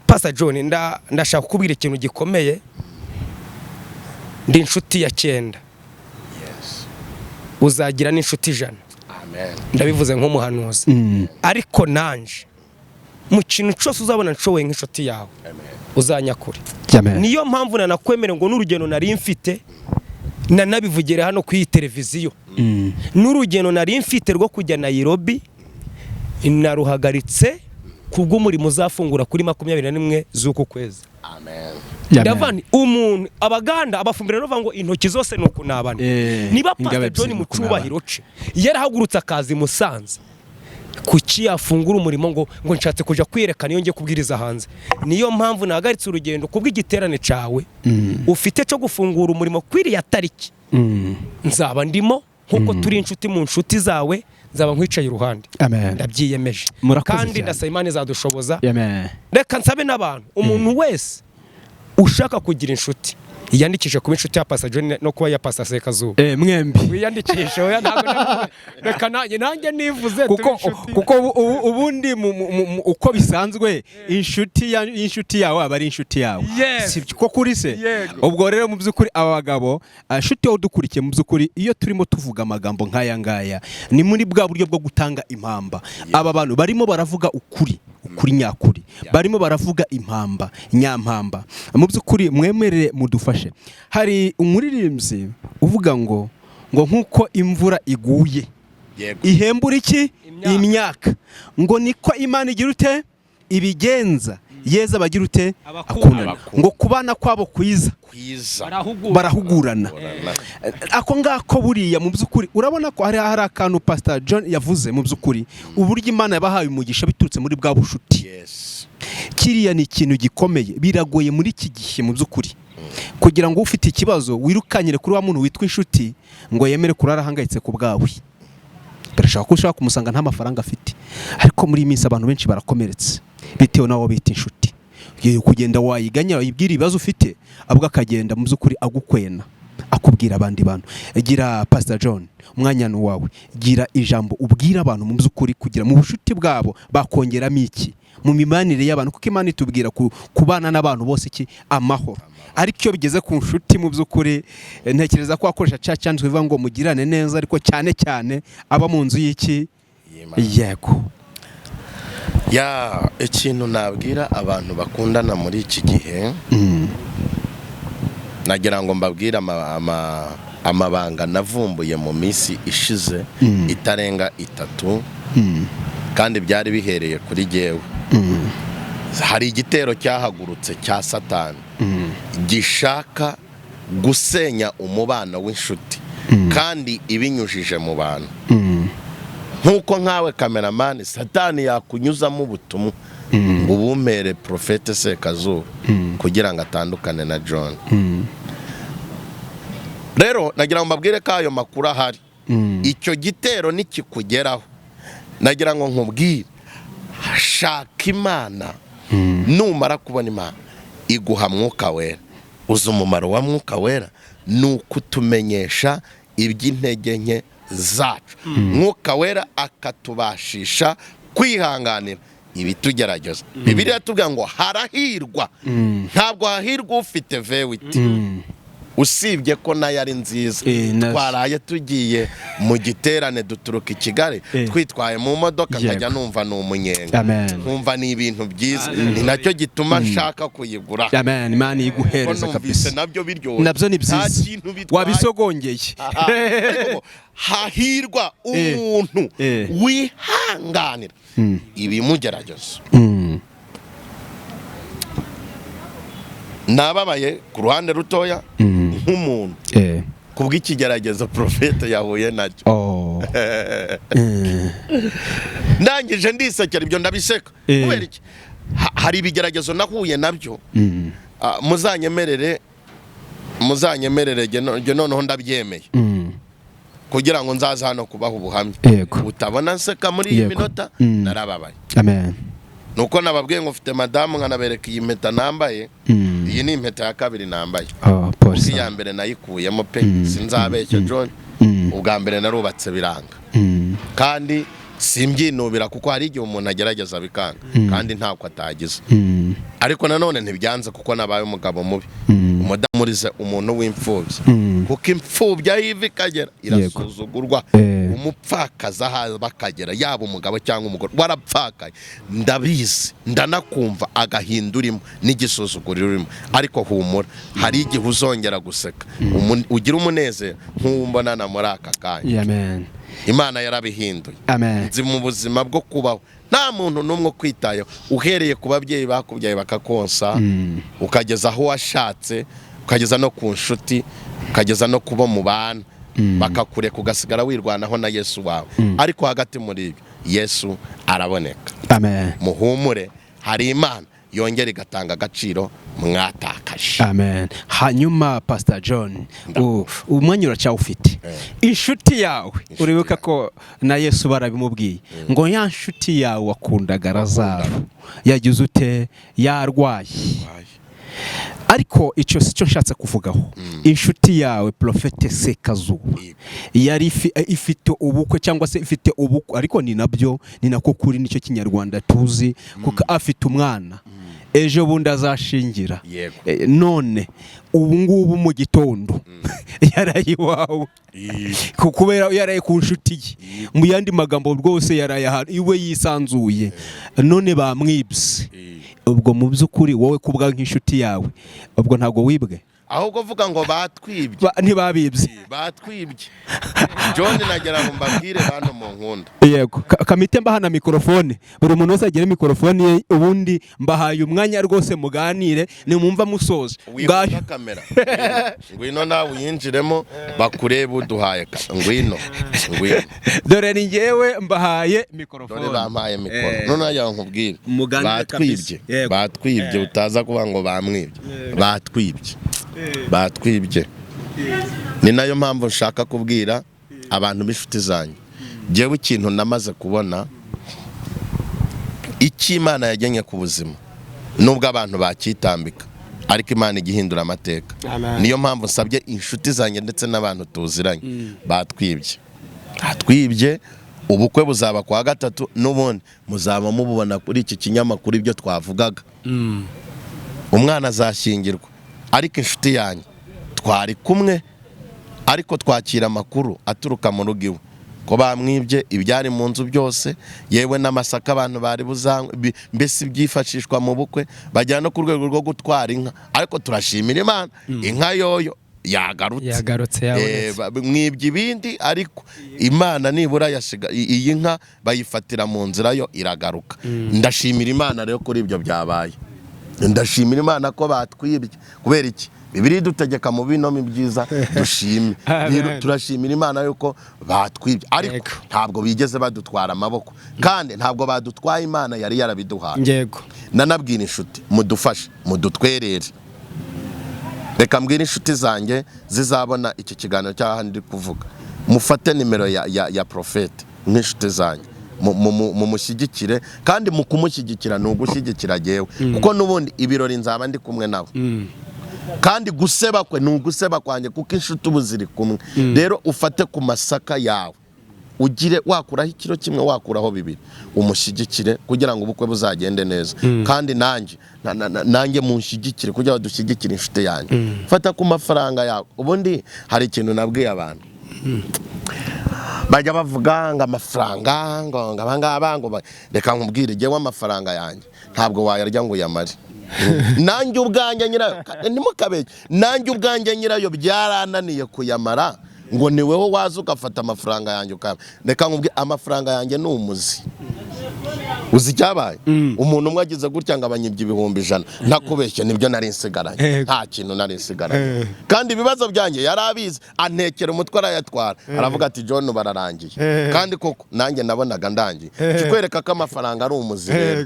Pastor John, ndashaka kukubwira ikintu gikomeye. Ndi inshuti ya cyenda, uzagira n'inshuti 100. Amen. Ndabivuze nk'umuhanuzi. Ariko nanje Mu kintu cyose uzabona nshoboye nk'inshuti yawe, uzanyakure. Amen. Niyo mpamvu nanakwemerera ngo n'urugendo nari mfite, nanabivugira hano kuri iyi televiziyo, n'urugendo nari mfite rwo kujya Nairobi naruhagaritse kubw'umurimo uzafungura kuri 21 z'uku kwezi. Amen. Amen. Ndavuga nti umuntu abaganda abafumbira bavuga ngo intoki zose ni ukunabana. Niba Ingabe Pastor John ebyiri mu ni ukunabana. cyubahiro ce yarahagurutse akaza i Musanze, kuki yafungura umurimo ngo nshatse kujya kwiyerekana iyo ngiye kubwiriza hanze? Niyo mpamvu nahagaritse urugendo kubw'igiterane cawe ufite cyo gufungura umurimo kwiriya tariki. Nzaba ndimo nkuko turi inshuti mu nshuti zawe, nzaba nkwicaye iruhande. Amen. Ndabyiyemeje. Murakoze Kandi cyane. ndasaba Imana izadushoboza. Amen. Reka nsabe n'abantu, umuntu wese ushaka kugira inshuti yiyandikishe kuba inshuti ya Pastor John no kuba iya Pastor Sekazuba. Mwembi. Wiyandikishe. Oya, ntabwo reka nanjye nivuze tube Kuko inshuti. kuko ubundi uko bisanzwe inshuti ya inshuti yawe aba ari inshuti yawe. Yes. Si ko kuri se? Yego. Ubwo rero mu by'ukuri aba bagabo, inshuti wowe udukurikiye, mu by'ukuri iyo turimo tuvuga amagambo nk'aya ngaya ni muri bwa buryo bwo gutanga impamba. Aba bantu barimo baravuga ukuri, ukuri nyakuri, barimo baravuga impamba nyampamba. Mu by'ukuri mwemerere mudufashe. Hari umuririmbyi uvuga ngo nk'uko imvura iguye ihembura iki? Imyaka. Imyaka. Ngo niko Imana igira ute ibigenza yeza bagira ute? Abakundana. Akundana. Ngo kubana kwabo kwiza. Kwiza. Barahugurana. Ako ngako buriya mu by'ukuri urabona ko hari akantu Pastor John yavuze, mu by'ukuri uburyo Imana yabahaye umugisha biturutse muri bwa bushuti. Kiriya ni ikintu gikomeye. Biragoye muri iki gihe mu by'ukuri kugira ngo ufite ikibazo wirukanyire kuri wa muntu witwa inshuti ngo yemere kurara ahangayitse ku bwawe. Birashoboka ko ushobora kumusanga nta mafaranga afite, ariko muri iyi minsi abantu benshi barakomeretse bitewe n'abo bita inshuti. Ugiye kugenda wayiganya, wayibwira ibibazo ufite, ahubwo akagenda mu by'ukuri agukwena, akubwira abandi bantu. Gira Pastor John, umwanya ni uwawe. Gira ijambo ubwira abantu mu by'ukuri kugira mu bushuti bwabo bakongeramo iki mu mibanire y'abantu, kuko Imana itubwira kubana n'abantu bose iki? Amahoro. Ariko iyo bigeze ku nshuti, mu by'ukuri ntekereza ko wakoresha cya cyanditswe bivuga ngo mugirane neza, ariko cyane cyane aba mu nzu y'iki? Y'Imana. Yego. Ya, ikintu nabwira abantu bakundana muri iki gihe, nagira ngo mbabwire amabanga navumbuye mu minsi ishize itarenga 3, kandi byari bihereye kuri jyewe. Hari igitero cyahagurutse cya Satani gishaka gusenya umubano w'inshuti, kandi ibinyujije mu bantu. Nk'uko nkawe kameramani, Satani yakunyuzamo ubutumwa ngo ubumpere Porofete Sekazuba kugira ngo atandukane na John. Rero nagira ngo mbabwire ko ayo makuru ahari. Icyo gitero nikikugeraho, nagira ngo nkubwire, shaka Imana. Numara kubona Imana iguha Mwuka Wera. Uzi umumaro wa Mwuka Wera? Ni ukutumenyesha iby'intege nke zacu. Mwuka Wera akatubashisha kwihanganira ibitugerageza. Bibiliya tubwira ngo harahirwa, ntabwo hahirwa ufite V8, usibye ko nayo ari nziza. Twaraye tugiye mu giterane, duturuka i Kigali twitwaye mu modoka, nkajya numva ni umunyenga, Amen. nkumva ni ibintu byiza. Ni nacyo gituma nshaka kuyigura. Amen. Imana Kuko iguhereza numvise kabisa. nabyo biryoshye. Nabyo ni Nta byiza. kintu bitwaye. Wabisogongeye. Aha. Ariko ngo hahirwa umuntu wihanganira ibimugerageza. Nababaye ku ruhande rutoya nk'umuntu kubw'ikigeragezo porofete yahuye nacyo. Oh. Ndangije ndisekera, ibyo ndabiseka. Kubera iki? Hari ibigeragezo nahuye nabyo. Muzanyemerere jye noneho ndabyemeye kugira ngo nzaze hano kubaha ubuhamya. Utabona nseka muri iyi minota, narababaye. Amen. Nuko nababwiye ngo mfite madamu, nkanabereka iyi mpeta nambaye. Iyi ni impeta ya kabiri nambaye. Oh, polisi. Iya mbere nayikuyemo pe, sinzabeshya John. Ubwa mbere narubatse biranga, kandi simbyinubira kuko hari igihe umuntu agerageza bikanga kandi ntako atagize. Ariko nanone ntibyanze kuko nabaye umugabo mubi. Umudamurize umuntu w'imfubyi, kuko imfubyi aho iva ikagera irasuzugurwa. Umupfakazi aho ava akagera, yaba umugabo cyangwa umugore, warapfakaye, ndabizi, ndanakumva agahinda urimo n'igisuzuguriro urimo, ariko humura, hari igihe uzongera guseka, ugira umunezero nk'uwo mbonana muri aka kanya. Amen. Imana yarabihinduye. Amen. Nzi mu buzima bwo kubaho nta muntu n'umwe ukwitayeho, uhereye ku babyeyi bakubyaye bakakonsa, ukageza aho washatse, ukageza no ku nshuti, ukageza no kubo mu bana, bakakureka ugasigara wirwanaho na Yesu wawe. Ariko hagati muri ibyo Yesu araboneka. Amen. Muhumure, hari Imana yongera igatanga agaciro mwatakaje. Amen. Hanyuma Pastor John, umwanya uracyawufite. Inshuti yawe, uribuka ko na Yesu barabimubwiye ngo ya nshuti yawe wakundaga Lazaro yagize ute? Yarwaye. Ariko icyo si cyo nshatse kuvugaho. Inshuti yawe Prophète Sekazuba yari ifite ubukwe, cyangwa se ifite ubukwe, ariko ni nabyo, ni nako kuri, nicyo Kinyarwanda tuzi, kuko afite umwana ejo bundi azashingira. None ubu ngubu mu gitondo yaraye iwawe, kubera yaraye ku nshuti ye, mu yandi magambo rwose yaraye ahantu iwe yisanzuye, none bamwibye. Ubwo mu by'ukuri wowe ku bwawe nk'inshuti yawe, ubwo ntabwo wibwe? Ahubwo vuga ngo batwibye. Ntibabibye. Batwibye. John, nagira ngo mbabwire bantu mu nkunda. Yego. Kamite mbaha na mikorofone, buri muntu wese agire mikorofone ye, ubundi mbahaye umwanya rwose muganire, nimwumva musoje. Wihuta. Ngayo. Kamera, ngwino nawe uyinjiremo bakurebe, uduhaye ngwino, ngwino. Dore ni njyewe mbahaye Dore mikorofone. Bampaye mikoro, none nagira ngo nkubwire. Muganire Batwibye. kabisa. Yego. Batwibye, utaza kuvuga ngo bamwibye. Batwibye, batwibye. Ni nayo mpamvu nshaka kubwira abantu b'inshuti zanjye. Njyewe ikintu namaze kubona, icyo Imana yagennye ku buzima, nubwo abantu bakitambika, ariko Imana igihindura amateka. Amen. Niyo mpamvu nsabye inshuti zanjye ndetse n'abantu tuziranye, batwibye, batwibye. Ubukwe buzaba kwa gatatu, n'ubundi muzaba mububona kuri iki kinyamakuru ibyo twavugaga. Umwana azashyingirwa, ariko inshuti yanjye twari kumwe, ariko twakira amakuru aturuka mu rugo iwe ko bamwibye ibyari mu nzu byose, yewe n'amasaka abantu bari buzanywe, mbese ibyifashishwa mu bukwe, bajyana no ku rwego rwo gutwara inka. Ariko turashimira Imana, inka yoyo yagarutse. Yagarutse, yabonetse. Mwibye ibindi, ariko Imana nibura yashiga iyi nka bayifatira mu nzira, yo iragaruka. Ndashimira Imana rero kuri ibyo byabaye. Ndashimira Imana ko batwibye. Kubera iki? Bibiliya idutegeka mu bino byiza dushime. Amen. Rero turashimira Imana yuko batwibye, ariko ntabwo bigeze badutwara amaboko, kandi ntabwo badutwaye Imana yari yarabiduhaye. Nanabwira inshuti, mudufashe, mudutwerere. Reka mbwire inshuti zanjye zizabona iki kiganiro cy'aho ndi kuvuga, mufate nimero ya Prophète nk'inshuti zanjye, mumushyigikire. Kandi mu kumushyigikira ni ugushyigikira jyewe, kuko n'ubundi ibirori nzaba ndi kumwe nawe, kandi guseba kwe ni uguseba kwanjye, kuko inshuti ubu ziri kumwe. Rero ufate ku masaka yawe, ugire wakuraho ikiro kimwe, wakuraho bibiri, umushyigikire kugira ngo ubukwe buzagende neza. Kandi nanjye nanjye munshyigikire kugira ngo dushyigikire inshuti yanjye. Fata ku mafaranga yawe. Ubundi hari ikintu nabwiye abantu bajya bavuga ngo amafaranga, ngo abangaba, ngo reka nkubwire, jyewe amafaranga yanjye ntabwo wayarya ngo uyamare. Nanjye ubwanjye nyirayo, ntimukabeshye, nanjye ubwanjye nyirayo byarananiye kuyamara, ngo ni wowe waza ugafata amafaranga yanjye ukaba. Reka nkubwire, amafaranga yanjye ni umuzi. Uzi icyabaye? Umuntu umwe agize gutya ngo abanyibye 100,000, ntakubeshye, nibyo nari nsigaranye. Nta kintu nari nsigaranye, kandi ibibazo byanjye yari abizi, antekera umutwe arayatwara, aravuga ati: "John, bararangiye." Kandi koko nanjye nabonaga ndangiye. Kikwereka ko amafaranga ari umuzi. Rero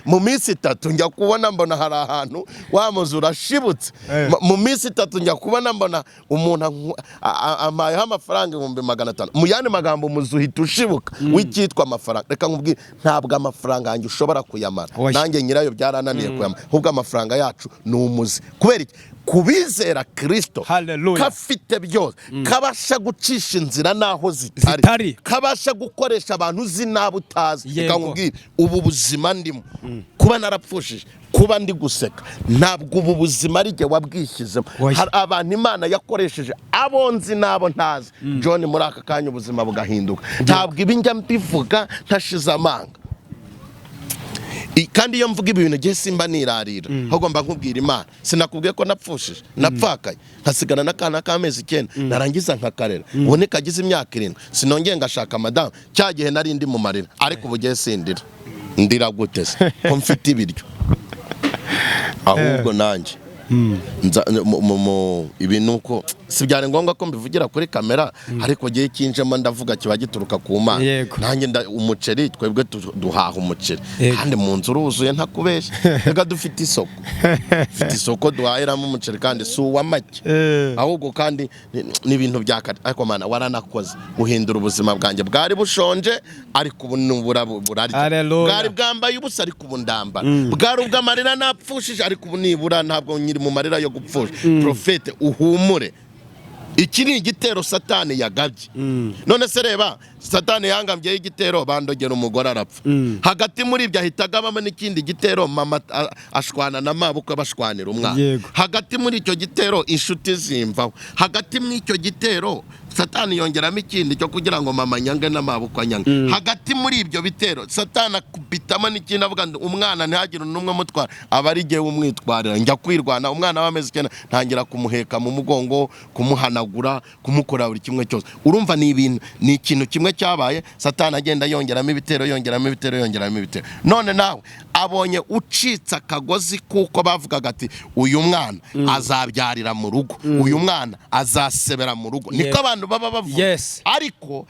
mu minsi 3 njya kubona mbona hari ahantu wa muzi urashibutse. Mu minsi 3 njya kubona mbona umuntu ampayeho amafaranga 500,000. Mu yandi magambo, umuzi uhita ushibuka w'icyitwa amafaranga. Reka nkubwire, ntabwo amafaranga yanjye ushobora kuyamara. Oya. Nanjye nyirayo byarananiye kuyamara. Ahubwo amafaranga yacu ni umuzi. Kubera iki? Kubizera Kristo, Hallelujah. kafite byose, kabasha gucisha inzira n'aho zitari, Zitari. kabasha gukoresha abantu uzi n'abo utazi. Yego. Reka nkubwire, ubu buzima ndimo, kuba narapfushije, kuba ndi guseka, ntabwo ubu buzima ari jye wabwishyizemo. Oya. Hari abantu Imana yakoresheje, abo nzi n'abo ntazi, John, muri aka kanya ubuzima bugahinduka. Ntabwo ibi njya mbivuga ntashize amanga. Kandi iyo mvuga ibintu gihe simba nirarira, ahubwo mba nkubwira Imana. Sinakubwiye ko napfushije, napfakaye, nkasigana n'akana k'amezi 9, narangiza nkakarera, ubu nikagize imyaka 7, sinongeye ngashaka madamu. Cya gihe nari ndi mu marira, ariko ubu gihe sindira. Ndira gute se ko mfite ibiryo? Ahubwo nanjye ibi ni uko si byari ngombwa ko mbivugira kuri kamera, ariko gihe kinjemo ndavuga kiba gituruka ku Mana. Yego. Nanjye umuceri, twebwe duhaha umuceri Yego. kandi mu nzu uruzuye, ntakubeshya. Reka, dufite isoko, dufite isoko duhahiramo umuceri, kandi si uwa make. Ahubwo kandi ni ibintu bya kare. Ariko Mana, waranakoze guhindura ubuzima bwanjye. Bwari bushonje, ariko ubu nubura burarya. Hallelujah. Bwari bwambaye ubusa, ariko ubu ndambara. Bwari ubw'amarira, napfushije, ariko ubu nibura ntabwo nkiri mu marira yo gupfusha. Profete, uhumure, iki ni igitero Satani yagabye. None se reba, Satani yangambyeho igitero, bandogera umugore arapfa. Hagati muri ibyo ahita agabamo n'ikindi gitero, mama ashwana na mabukwe, bashwanira umwana. Yego. Hagati muri icyo gitero inshuti zimvaho. Hagati muri icyo gitero Satani yongeramo ikindi cyo kugira ngo mama nyange n'amabukwe anyange. Hagati muri ibyo bitero Satani akubitamo n'ikindi, avuga ngo umwana ntihagire n'umwe umutwara, aba ari jyewe umwitwarira. Njya kwirwana, umwana w'amezi 9 ntangira kumuheka mu mugongo, kumuhanagura, kumukora buri kimwe cyose. Urumva ni ibintu, ni ikintu kimwe cyabaye, Satani agenda yongeramo ibitero, yongeramo ibitero, yongeramo ibitero. None nawe abonye ucitse akagozi, kuko bavugaga ati: "Uyu mwana azabyarira mu rugo, uyu mwana azasebera mu rugo." Niko abantu baba bavuga. Ariko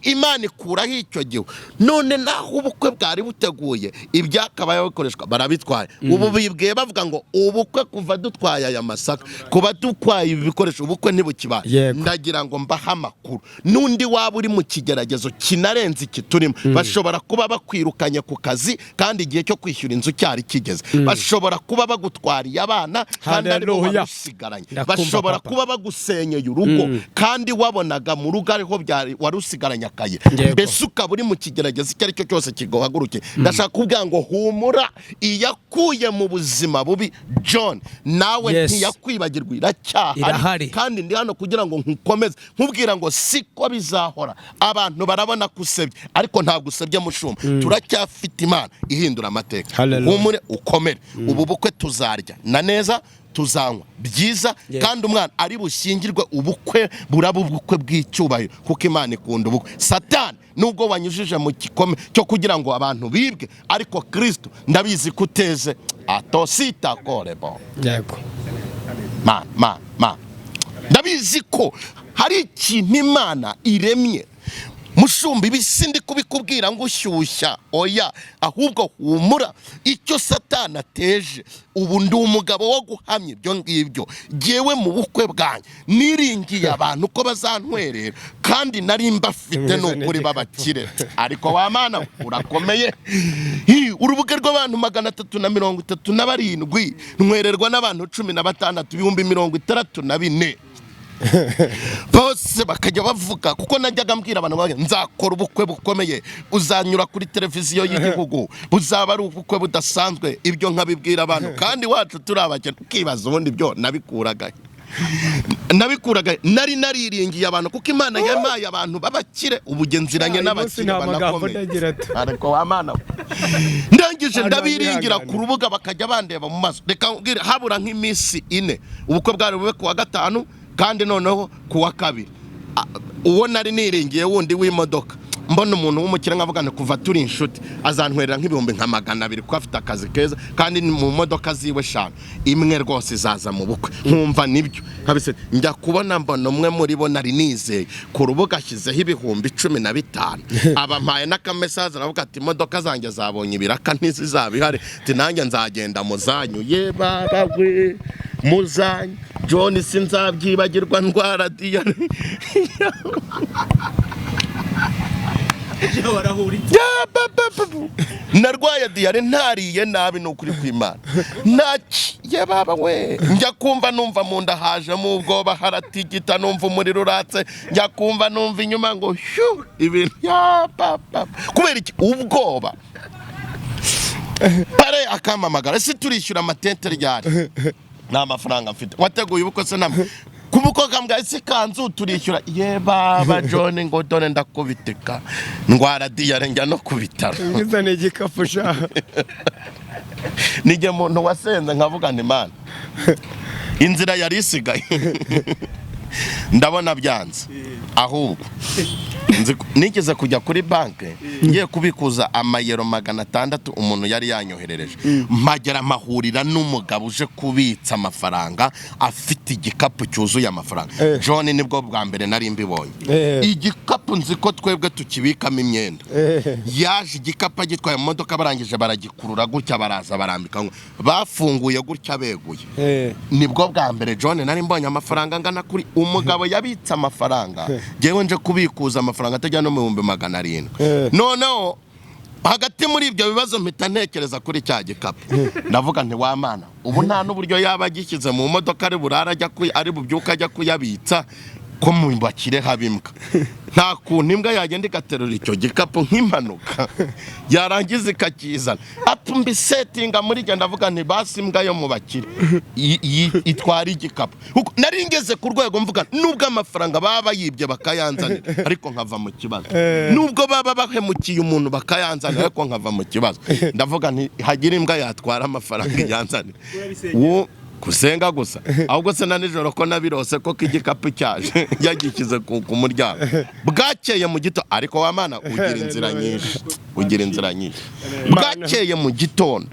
Imana ikuraho icyo gihe. None naho ubukwe bwari buteguye, ibyakabaye bikoreshwa barabitwaye. Ubu bibwiye bavuga ngo ubukwe, kuva dutwaye aya masaka, kuba dutwaye ibi bikoresho, ubukwe ntibukibaye. Ndagira ngo mbahe amakuru, n'undi waba uri mu kigeragezo kinarenze iki turimo. Bashobora kuba bakwirukanye ku kazi kandi igihe cyo kwishyura inzu cyari kigeze. Bashobora kuba bagutwariye abana kandi aribo Hallelujah. warusigaranye. Ndakumva, Bashobora papa. kuba bagusenyeye urugo kandi wabonaga mu rugo ariho byari wari usigaranye akayira. Mbese ukaba uri mu kigeragezo icyo ari cyo cyose kiguhaguruke, ndashaka kubwira ngo humura. Iyakuye mu buzima bubi, John, nawe ntiyakwibagirwa, iracyahari. Irahari. Kandi ndi hano kugira ngo nkukomeze, nkubwira ngo siko bizahora. Abantu barabona ko usebye, ariko ntabwo usebye, mushumba. Turacyafite Imana ihindura amateka. Hallelujah. Humure, ukomere. Ubu bukwe tuzarya na neza, tuzanywa byiza, kandi umwana ari bushyingirwe, ubukwe buraba ubukwe bw'icyubahiro, kuko Imana ikunda ubukwe. Satani, nubwo wanyujije mu gikome cyo kugira ngo abantu bibwe, ariko Kristo ndabizi ko uteze atosita korebo. Ma ma ma, ndabizi ko hari ikintu Imana iremye. Mushumba, ibi sindi kubikubwira ngo ushyushya, oya, ahubwo humura. Icyo Satani ateje, ubu ndi umugabo wo guhamya ibyo ngibyo. Jyewe mu bukwe bwanjye niringiye abantu ko bazantwerera, kandi nari mbafite, ni ukuri b'abakire. Ariko wa Mana we, urakomeye. Hi, urubuga rw'abantu 337, ntwererwa n'abantu 16, 64,000. Bose bakajya bavuga, kuko najyaga mbwira abantu bavuga, nzakora ubukwe bukomeye, uzanyura kuri televiziyo y'igihugu, buzaba ari ubukwe budasanzwe. Ibyo nkabibwira abantu, kandi iwacu turi abakene. Ukibaza ubundi ibyo nabikuraga nabikuraga. Nari nariringiye abantu, kuko Imana yampaye abantu b'abakire. Ubu nziranye Uyu munsi n'abakire nta magambo banakomeye. ndagira ati. Ariko wa Mana we, ndangije Abantu ndabiringira barihangana. ku rubuga, bakajya bandeba mu maso. Reka nkubwire, habura nk'iminsi 4, ubukwe bwari bube ku wa gatanu, kandi noneho ku wa kabiri uwo nari niringiye wundi w'imodoka, mbona umuntu w'umukire, nkavuga nti kuva turi inshuti azantwerera nk'ibihumbi nka 200, kuko afite akazi keza, kandi ni mu modoka ziwe eshanu imwe rwose izaza mu bukwe. Nkumva nibyo nkabise. Njya kubona mbona umwe muri bo nari nizeye ku rubuga ashyizeho 15,000, abampaye n'akamesaje, aravuga ati: "Imodoka zanjye zabonye ibiraka, ntizizaba ihari." Ati: "Nanjye nzagenda mu zanyu." Ye baba we, mu zanyu, John, sinzabyibagirwa, ndwara diyare. Ya, ba, ba, ba, ba. Narwaye diyare ntariye nabi, ni ukuri kw'Imana. Ntaki Ye baba we, njya kumva numva mu nda hajemo ubwoba, haratigita, numva umuriro uratse, njya kumva numva inyuma ngo shu, ibintu ya papa. Kubera iki? Ubwoba. Pare akampamagara: "Ese turishyura amatente ryari?" "Nta mafaranga mfite." "Wateguye ubukwe se?" "Namwe ku bukwe." Kambwa: "Ese ikanzu turishyura?" Ye baba John, ngo dore ndakubitika, ndwara diyare, njya no ku bitaro. Ngiza ni igikapu sha. Nijye muntu wasenze nkavuga nti: "Mana, inzira yari isigaye ndabona byanze." Ahubwo nigeze kujya kuri banki ngiye kubikuza amayero 600 umuntu yari yanyoherereje. Mpagera mpahurira n'umugabo uje kubitsa amafaranga, afite igikapu cyuzuye amafaranga. John, nibwo bwa mbere nari mbibonye. Igikapu, nzi ko twebwe tukibikamo imyenda. Yaje igikapu agitwaye mu modoka, barangije baragikurura gutya, baraza barambika ngo bafunguye gutya beguye. Nibwo bwa mbere, John, nari mbonye amafaranga angana kuri. Umugabo yabitse amafaranga, ngewe nje kubikuza amafaranga atajya no mu 700,000. Noneho hagati muri ibyo bibazo mpita ntekereza kuri cya gikapu, ndavuga nti: "Wa Mana, ubu nta n'uburyo yaba agishyize mu modoka, ari burara ajya ari bubyuke ajya kuyabitsa, ko mu bakire haba imbwa. Nta kuntu imbwa yagenda igaterura icyo gikapu nk'impanuka, yarangiza ikakizana?" Ati mbisetinga muri genda, ndavuga nti: "Basi imbwa yo mu bakire itwara igikapu." Kuko nari ngeze ku rwego mvuga nubwo amafaranga baba bayibye bakayanzanira, ariko nkava mu kibazo, nubwo baba bahemukiye umuntu bakayanzanira, ariko nkava mu kibazo. Ndavuga nti: "Hagire imbwa yatwara amafaranga iyanzanira." Gusenga gusa. Ahubwo se na nijoro ko nabirose ko igikapu cyaje yagishyize ku muryango bwakeye mu gitondo. Ariko wa Mana, ugira inzira nyinshi, ugira inzira nyinshi. Bwakeye mu gitondo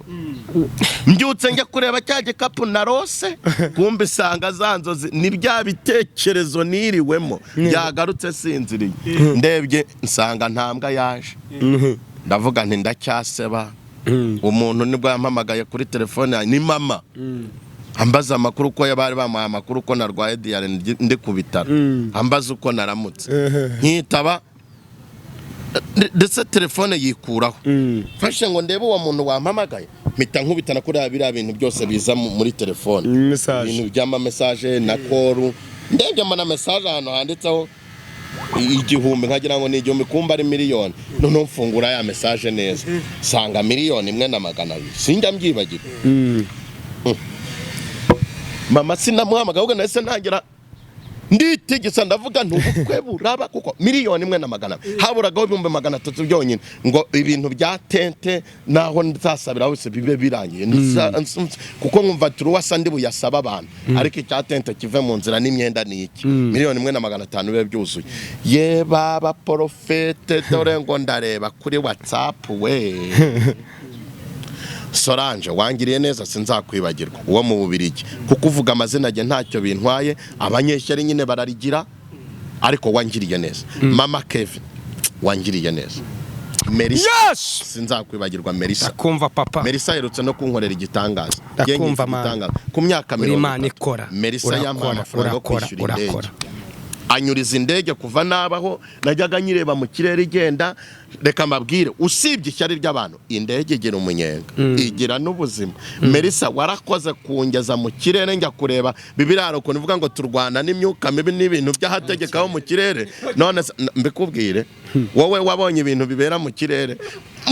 mbyutse njya kureba cya gikapu narose, kumbe isanga za nzozi ni bya bitekerezo niriwemo byagarutse sinziriye. Ndebye nsanga nta mbwa yaje. Ndavuga nti: "Ndacyaseba." Umuntu nibwo yampamagaye kuri telefone yanjye, ni mama, ambaza amakuru, ko bari bamuhaye amakuru ko narwaye diyare ndi ku bitaro, ambaza uko naramutse, nkitaba, ndetse telefone yikuraho. Mfashe ngo ndebe uwo muntu wampamagaye, mpita nkubitana kuri biriya bintu byose biza muri telefone. Message. Ibintu by'ama message na call. Ndebye mbona message ahantu handitseho 1000, nkagira ngo ni 1000, kumba ari miliyoni. Noneho mfungura ya message neza, nsanga 1,200,000. Sinjya mbyibagirwa. Mama sinamuhamagaye, ahubwo nahise ntangira nditegesa, ndavuga nti: "Ubukwe buraba," kuko 1,200,000, haburagaho 300,000 byonyine ngo ibintu bya tente naho nzasabira hose bibe birangiye. Kuko nkumva turuwasa ndi buyasaba abantu, ariko icya tente kive mu nzira n'imyenda ni iki, 1,500,000 bibe byuzuye. Ye baba porofete, dore ngo ndareba kuri WhatsApp we. Solange, wangiriye neza, sinzakwibagirwa, uwo mu Bubirigi, kuko uvuga amazina ajye ntacyo bintwaye, abanyeshyari nyine bararigira, ariko wangiriye neza. Mama Kevin, wangiriye neza. Melissa, Yes. sinzakwibagirwa Melissa. Ndakumva, papa. Melissa aherutse no kunkorera igitangaza. Ndakumva, Ngiye man. igitangaza. Ku myaka Uri 30 Imana ikora. Melissa yampaye Urakora, amafaranga yo urakora, kwishyura indege, urakora. anyuriza indege. Kuva nabaho najyaga nyireba mu kirere igenda. Reka mbabwire, usibye ishyari ry'abantu, indege igira umunyenga, igira n'ubuzima. Melissa, warakoze kungeza mu kirere njya kureba bibiriya, ukuntu ivuga ngo turwana n'imyuka mibi n'ibintu by'ahategekaho mu kirere. None se, mbikubwire, wowe wabonye ibintu bibera mu kirere,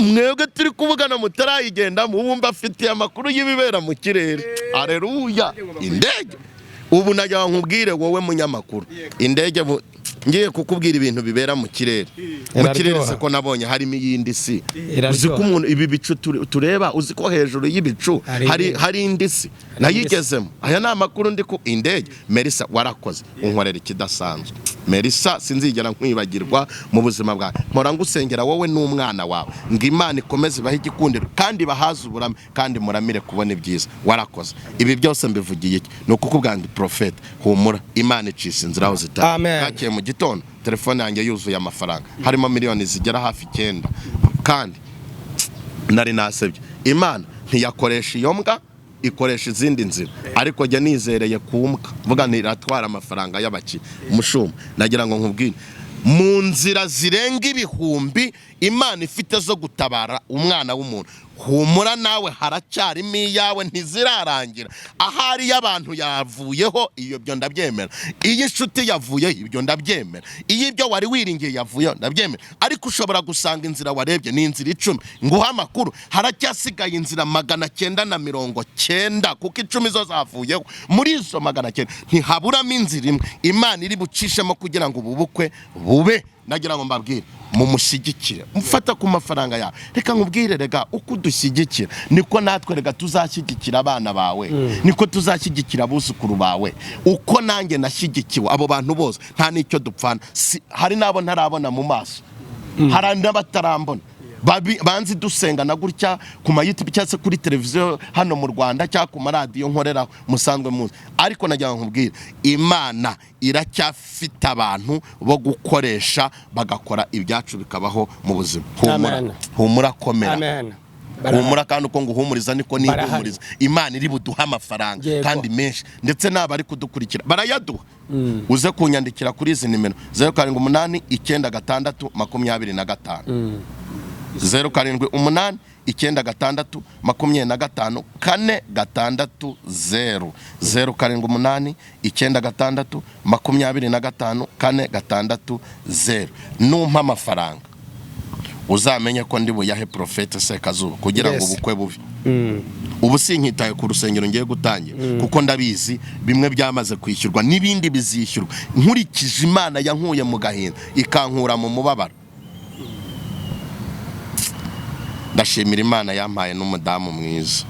mwebwe turi kuvugana mutarayigendamo, wumva afitiye amakuru y'ibibera mu kirere. Areruya! Indege ubu najya nkubwire, wowe munyamakuru, indege ngiye kukubwira ibintu bibera mu kirere, mu kirere. Iraryoha. Se ko nabonye harimo iyindi si? Iraryoha. Uzi ko umuntu ibi bicu tureba, uzi ko hejuru y'ibicu Hari hari indi. hari indi si nayigezemo? Aya ni amakuru ndi ku indege. Melissa, warakoze unkorera ikidasanzwe. Melissa, sinzigera nkwibagirwa mu buzima bwawe. Mpora ngusengera wowe n'umwana wawe ngo Imana ikomeze ibahe igikundiro kandi bahaze uburame kandi muramire kubona ibyiza. Warakoze. Ibi byose mbivugiye iki? Ni ukukubwira ngo: "Profete, humura, Imana icisha inzira aho zitari." Amen. Bwakeye mu gitondo telefone yanjye yuzuye amafaranga, harimo miliyoni zigera hafi 9, kandi nari nasebye. Imana ntiyakoresha iyo mbwa, ikoresha izindi nzira, ariko jya nizereye ku mbwa, mvuga nti iratwara amafaranga y'abakire. Mushumba, nagira ngo nkubwire, mu nzira zirenga ibihumbi Imana ifite zo gutabara umwana w'umuntu. Humura, nawe haracyarimo iyawe, ntizirarangira. Ahari y'abantu yavuyeho, iyo byo ndabyemera. Iyo inshuti yavuyeho, ibyo ndabyemera. Iyo ibyo wari wiringiye yavuyeho, ndabyemera. Ariko ushobora gusanga inzira warebye ni inzira 10. Nguha amakuru, haracyasigaye inzira 990, kuko 10 zo zavuyeho. Muri izo 900 ntihaburamo inzira imwe Imana iri bucishemo kugira ngo ubu bukwe bube. Nagira ngo mbabwire, mumushyigikire, mufata ku mafaranga yawe. Reka nkubwire, rega uko udushyigikira niko natwe rega tuzashyigikira abana bawe, niko tuzashyigikira abuzukuru bawe. Uko nanjye nashyigikiwe, abo bantu bose nta n'icyo dupfana. Hari n'abo ntarabona mu maso, hari n'abatarambona, banzi dusengana gutya ku ma YouTube cyangwa se kuri televiziyo hano mu Rwanda cyangwa ku maradiyo nkoreraho musanzwe muzi. Ariko nagira ngo nkubwire, Imana iracyafite abantu bo gukoresha bagakora ibyacu bikabaho mu buzima. Humura. Amen. Humura, komera. Amen. Humura, kandi uko nguhumuriza niko Barahari. nihumuriza. Imana iri buduhe amafaranga kandi menshi, ndetse n'abari kudukurikira barayaduha. Uze kunyandikira kuri izi nimero: 0789625, 0789625460, 0789625460. Numpa amafaranga, uzamenye ko ndi buyahe Prophète Sekazuba kugira ngo ubukwe bube. Ubu sinkitaye ku rusengero ngiye gutangira, kuko ndabizi bimwe byamaze kwishyurwa n'ibindi bizishyurwa, nkurikije Imana yankuye mu gahinda, ikankura mu mubabaro. Ndashimira Imana yampaye n'umudamu mwiza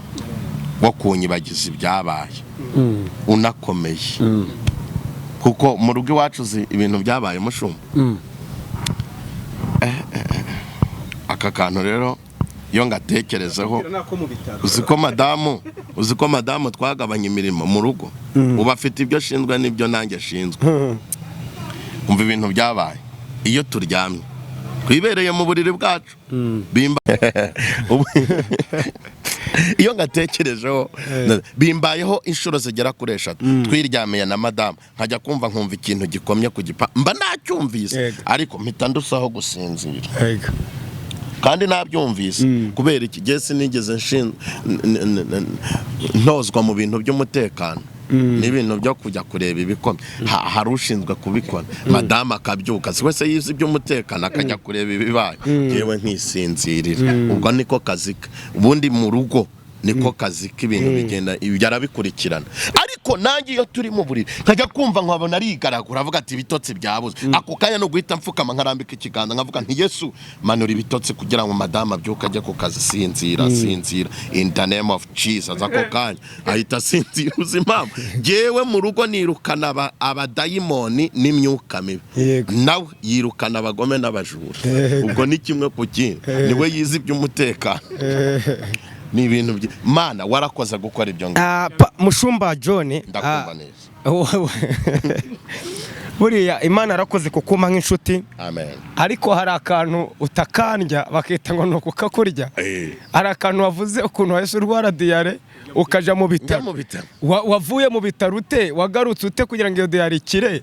wo kunyibagiza ibyabaye, unakomeye, kuko mu rugo iwacu uzi ibintu byabaye, mushumba. Aka kantu rero iyo ngatekerezeho, uzi ko madamu twagabanya imirimo mu rugo, ubu afite ibyo ashinzwe n'ibyo nanjye ashinzwe. Umva ibintu byabaye: iyo turyamye twibereye mu buriri bwacu, bimba iyo ngatekerejeho, bimbayeho inshuro zigera kuri eshatu, twiryamiye na madamu, nkajya kumva nkumva ikintu gikomye ku gipa, mba nacyumvise, ariko mpita ndusaho gusinzira kandi nabyumvise. Kubera iki? Gihe sinigeze ntozwa mu bintu by'umutekano n'ibintu byo kujya kureba ibikomye. Hari ushinzwe kubikora. Madamu akabyuka, si wese yize iby'umutekano, akajya kureba ibibaye, yewe nkisinzirira. Ubwo niko kazi ke ubundi mu rugo, niko kazi k'ibintu bigenda, ibyo arabikurikirana. Ariko nanjye iyo turi mu buriri, nkajya kumva nkabona arigaragura, avuga ati ibitotsi byabuze, ako kanya no guhita mfukama, nkarambika ikiganza, nkavuga nti: "Yesu, manura ibitotsi kugira ngo madamu abyuke ajye ku kazi. Sinzira, sinzira, in the name of Jesus." Ako kanya ahita asinzira. Uzi impamvu? Jyewe mu rugo nirukana abadayimoni n'imyuka mibi, nawe yirukana abagome n'abajura. Ubwo ni kimwe ku kindi, niwe yize iby'umutekano. Ni ibintu Mana warakoze gukora ibyo ngibyo. Mushumba John, Ndakumva neza. Buriya Imana yarakoze kukumpa nk'inshuti, Amen. ariko hari akantu utakandya bakita ngo ni ukukakurya. Hari akantu wavuze, ukuntu wahise urwara diyare ukaja mu Njya bitaro. mu bitaro. Wavuye mu bitaro ute? Wagarutse ute kugira ngo iyo diyare ikire?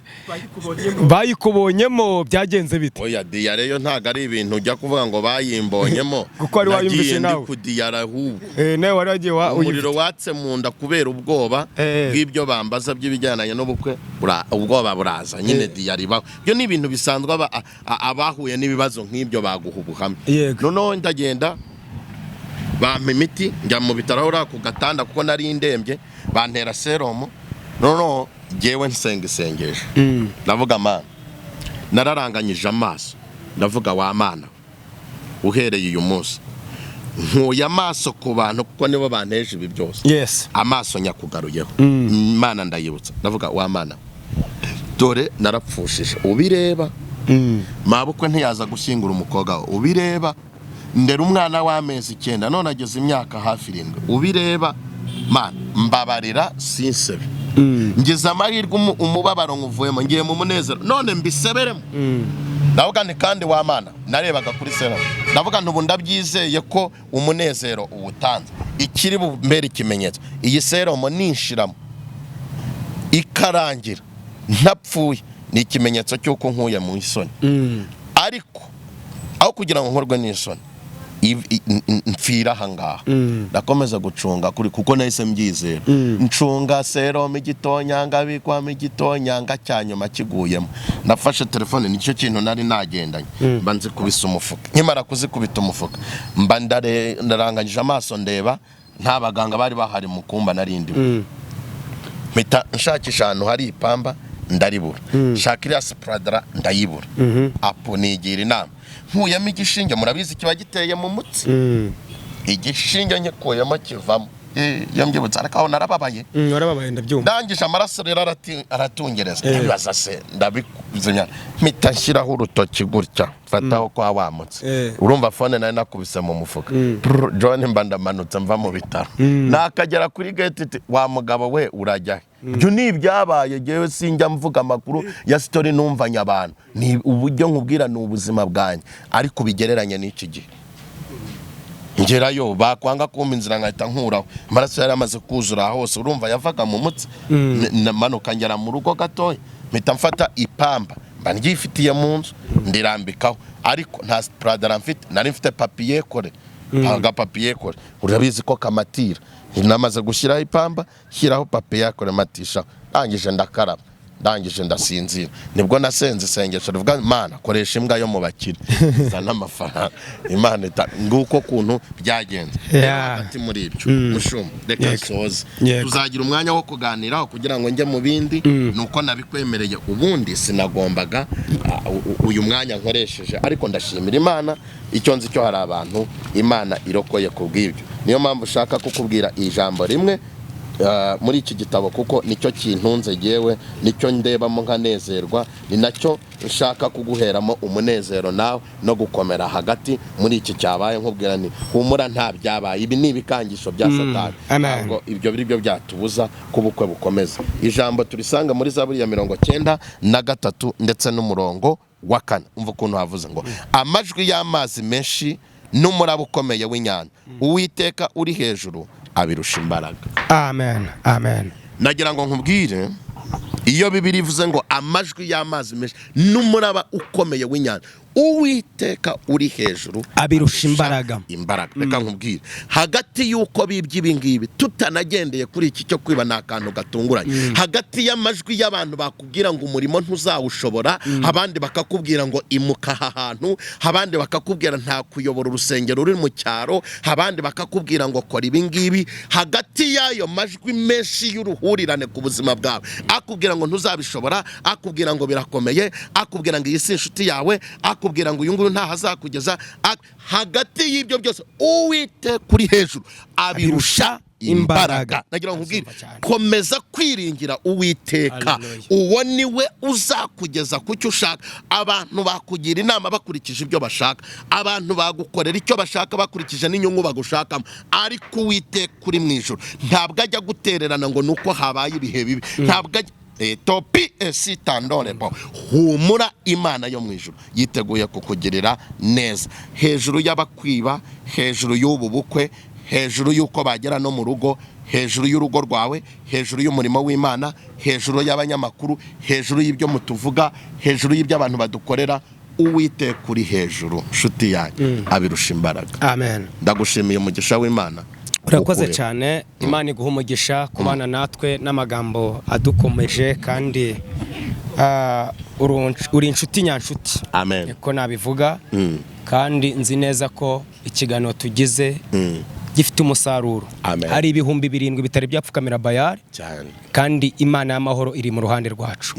Bayikubonyemo, byagenze bite? Oya, diyare yo ntabwo ari ibintu ujya kuvuga ngo bayimbonyemo. Kuko wari wayumvise Nagiye ndi nawe. kudiyara ahubwo. Nawe wari wagiye wa Umuriro watse mu nda kubera ubwoba bw'ibyo bambaza by'ibijyanye n'ubukwe, ubwoba buraza nyine, diyare ibaho. Ibyo ni ibintu bisanzwe, abahuye n'ibibazo nk'ibyo baguha ubuhamya. Noneho ndagenda, bampa imiti, njya mu bitaro aho uri ku gatanda, kuko nari ndembye, bantera serumu. Noneho jyewe nsenga isengesho, ndavuga: "Mana," nararanganyije amaso, ndavuga: "Wa Mana, uhereye uyu munsi nkuye amaso ku bantu, kuko nibo banteje ibi byose, amaso nyakugaruyeho." Imana ndayibutsa, ndavuga: "Wa Mana, dore narapfushije ubireba, mabukwe ntiyaza gushyingura umukobwa we ubireba, ndera umwana w'amezi 9 none ageze imyaka hafi 7 ubireba. Mana, mbabarira sinsebe. Ngize amahirwe umubabaro nkuvuyemo, ngiye mu munezero, none mbiseberemo." Ndavuga nti: "Kandi wa Mana," narebaga kuri serumu, ndavuga nti: "Ubu ndabyizeye ko umunezero uwutanze. Ikiri bumbere ikimenyetso, iyi serumu ninshiramo ikarangira ntapfuye, ni ikimenyetso cy'uko nkuye mu isoni. Ariko aho kugira ngo nkorwe n'isoni, Mfira ahangaha, ndakomeza gucunga kuri, kuko nahise mbyizera. Ncunga serumu, igitonyanga bikwamo, igitonyanga cya nyuma kiguyemo, nafashe telefone, nicyo kintu nari nagendanye, mba nzikubise umufuka. Nkimara kuzikubita umufuka, mba ndaranganyije amaso, ndeba nta baganga bari bahari mu kumba nari ndimo. Mpita nshakisha ahantu hari ipamba, ndaribura. Nshaka iriya sparadrap, ndayibura. Apo nigira inama, nkuyemo igishinge, murabizi kiba giteye mu mutsi, igishinge nkikuyemo kivamo. Iyo mbyibutse, ariko aho narababaye. Warababaye, ndabyumva. Ndangije amaraso rero aratungereza. Ndabibaza se, ndabizimya, mpita nshyiraho urutoki gutya, mfataho kwa wa mutsi. Urumva phone nari nakubise mu mufuka. Prr, John, mba ndamanutse mva mu bitaro, nakagera kuri gate iti: "Wa mugabo we, urajya he?" Ibyo ni ibyabaye. Jyewe sinjya mvuga amakuru ya story numvanye abantu, ni uburyo nkubwira, ni ubuzima bwanjye, ariko bigereranye n'iki gihe. Ngerayo bakwanga kumpa inzira, nkahita nkuraho, amaraso yari amaze kuzura hose, urumva yavaga mu mutsi. Manuka ngera mu rugo gatoya, mpita mfata ipamba, mba ndyifitiye mu nzu, ndirambikaho, ariko nta sparadrap mfite, nari mfite papier colle, aga papier colle urabizi ko kamatira. Namaze gushyiraho ipamba, shyiraho papier colle, matisha, ndangije ndakaraba, ndangije ndasinzira. Nibwo nasenze isengesho rivuga: "Mana, koresha imbwa yo mu bakire, zana amafaranga." Imana ita nguko kuntu byagenze. Rero hagati muri ibyo, mushumba, reka nsoze. Tuzagira umwanya wo kuganiraho kugira ngo njye mu bindi, nuko nabikwemereye. Ubundi sinagombaga uyu mwanya nkoresheje, ariko ndashimira Imana. Icyo nzi cyo, hari abantu Imana irokoye ku bw'ibyo. Niyo mpamvu ushaka kukubwira ijambo rimwe muri iki gitabo, kuko nicyo kintunze yewe, nicyo ndebamo nkanezerwa, ni nacyo nshaka kuguheramo umunezero nawe no gukomera hagati muri iki cyabaye. Nkubwira ni humura, nta byabaye, ibi ni ibikangisho bya Satani. Amen. Ntabwo ibyo biri byo byatubuza ko ubukwe bukomeza. Ijambo turisanga muri Zaburi ya 93 ndetse n'umurongo wa 4. Umva ukuntu havuze ngo: "Amajwi y'amazi menshi n'umuraba ukomeye w'inyanja, Uwiteka uri hejuru abirusha imbaraga." Amen, amen. Nagira ngo nkubwire, iyo Bibiri ivuze ngo amajwi y'amazi menshi n'umuraba ukomeye w'inyanja, Uwiteka uri hejuru abirusha imbaraga. Imbaraga. Reka nkubwire, hagati y'uko bibye ibi ngibi, tutanagendeye kuri iki cyo kwiba, ni akantu gatunguranye, hagati y'amajwi y'abantu bakubwira ngo umurimo ntuzawushobora, abandi bakakubwira ngo imuka aha hantu, abandi bakakubwira nta kuyobora urusengero ruri mu cyaro, abandi bakakubwira ngo kora ibi ngibi, hagati y'ayo majwi menshi y'uruhurirane ku buzima bwawe, akubwira ngo ntuzabishobora, akubwira ngo birakomeye, akubwira ngo iyi si inshuti yawe, akubwira ngo uyu nguyu ntaho azakugeza, hagati y'ibyo byose, Uwiteka uri hejuru abirusha imbaraga. Imbaraga. Nagira ngo nkubwire, Ndabyumva cyane. komeza kwiringira Uwiteka. Hallelujah. Uwo ni we uzakugeza ku cyo ushaka. Abantu bakugira inama bakurikije ibyo bashaka, abantu bagukorera icyo bashaka bakurikije n'inyungu bagushakamo, ariko Uwiteka uri mu ijuru ntabwo ajya gutererana ngo ni uko habaye ibihe bibi, ntabwo ajya topi esi tandorebo. Humura, Imana yo mu ijuru yiteguye kukugirira neza, hejuru y'abakwiba, hejuru y'ubu bukwe, hejuru y'uko bagera no mu rugo, hejuru y'urugo rwawe, hejuru y'umurimo w'Imana, hejuru y'abanyamakuru, hejuru y'ibyo mutuvuga, hejuru y'ibyo abantu badukorera. Uwiteka uri hejuru, nshuti yanjye, abirusha imbaraga. Amen. Ndagushimiye, umugisha w'Imana Urakoze ukubeho. cyane. Imana iguha umugisha kubana natwe n'amagambo adukomeje, kandi uri inshuti nyanshuti. Amen. Niko nabivuga. Kandi nzi neza ko ikiganiro tugize gifite umusaruro. Amen. Hari 7000 bitari byapfukamira Bayari, cyane. kandi Imana y'amahoro iri mu ruhande rwacu.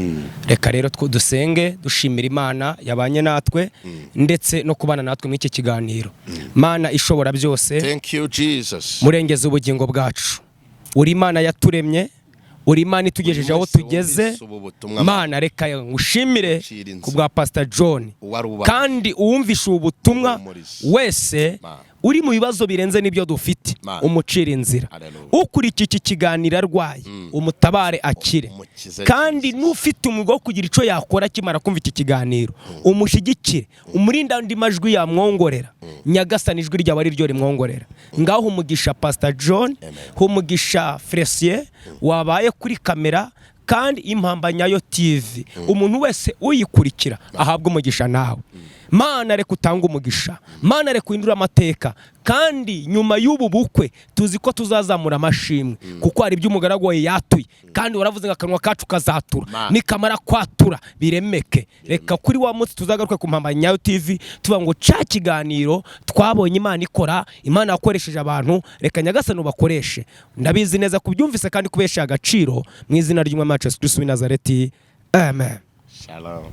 Reka rero dusenge dushimira Imana yabanye natwe ndetse no kubana natwe muri iki kiganiro. Mana ishobora byose, Thank you, Jesus. murengeza ubugingo bwacu, uri Imana yaturemye, uri Imana itugejeje aho Buri wese tugeze. wumvise ubu butumwa, Mana, reka ngushimire Ucira inzira. ku bwa Pastor John, Uwari ubaye. kandi uwumvishe ubu butumwa Uhumurize. wese Mana. uri mu bibazo birenze n'ibyo dufite, Mana. umucira inzira. Hallelujah. Ukurikiye iki kiganiro arwaye, umutabare akire. Umukize. Kandi n'ufite umwuga wo kugira icyo yakora akimara kumva iki kiganiro, umushyigikire, umurinde andi majwi yamwongorera. Nyagasani, ijwi ryawe ari ryo rimwongorera. Ngaho umugisha Pastor John, umugisha Felicien wabaye kuri kamera, kandi Impamba Nyayo TV, umuntu wese uyikurikira ahabwa umugisha nawe. Mana, reka utange umugisha. Mana, reka uhindure amateka. Kandi nyuma y'ubu bukwe tuzi ko tuzazamura amashimwe, kuko hari ibyo umugaragu wawe yatuye, kandi waravuze ngo akanwa kacu kazatura. Mana. Nikamara kwatura biremeke. Reka kuri wa munsi tuzagaruke ku Mpamba Nyayo TV tuvuga ngo ca kiganiro twabonye Imana ikora, Imana yakoresheje abantu. Reka Nyagasani ubakoreshe. Ndabizi neza kubyumvise kandi kubesha agaciro, mu izina ry'Umwami wacu Yesu Kristo w'i Nazareti, amen. Shalom.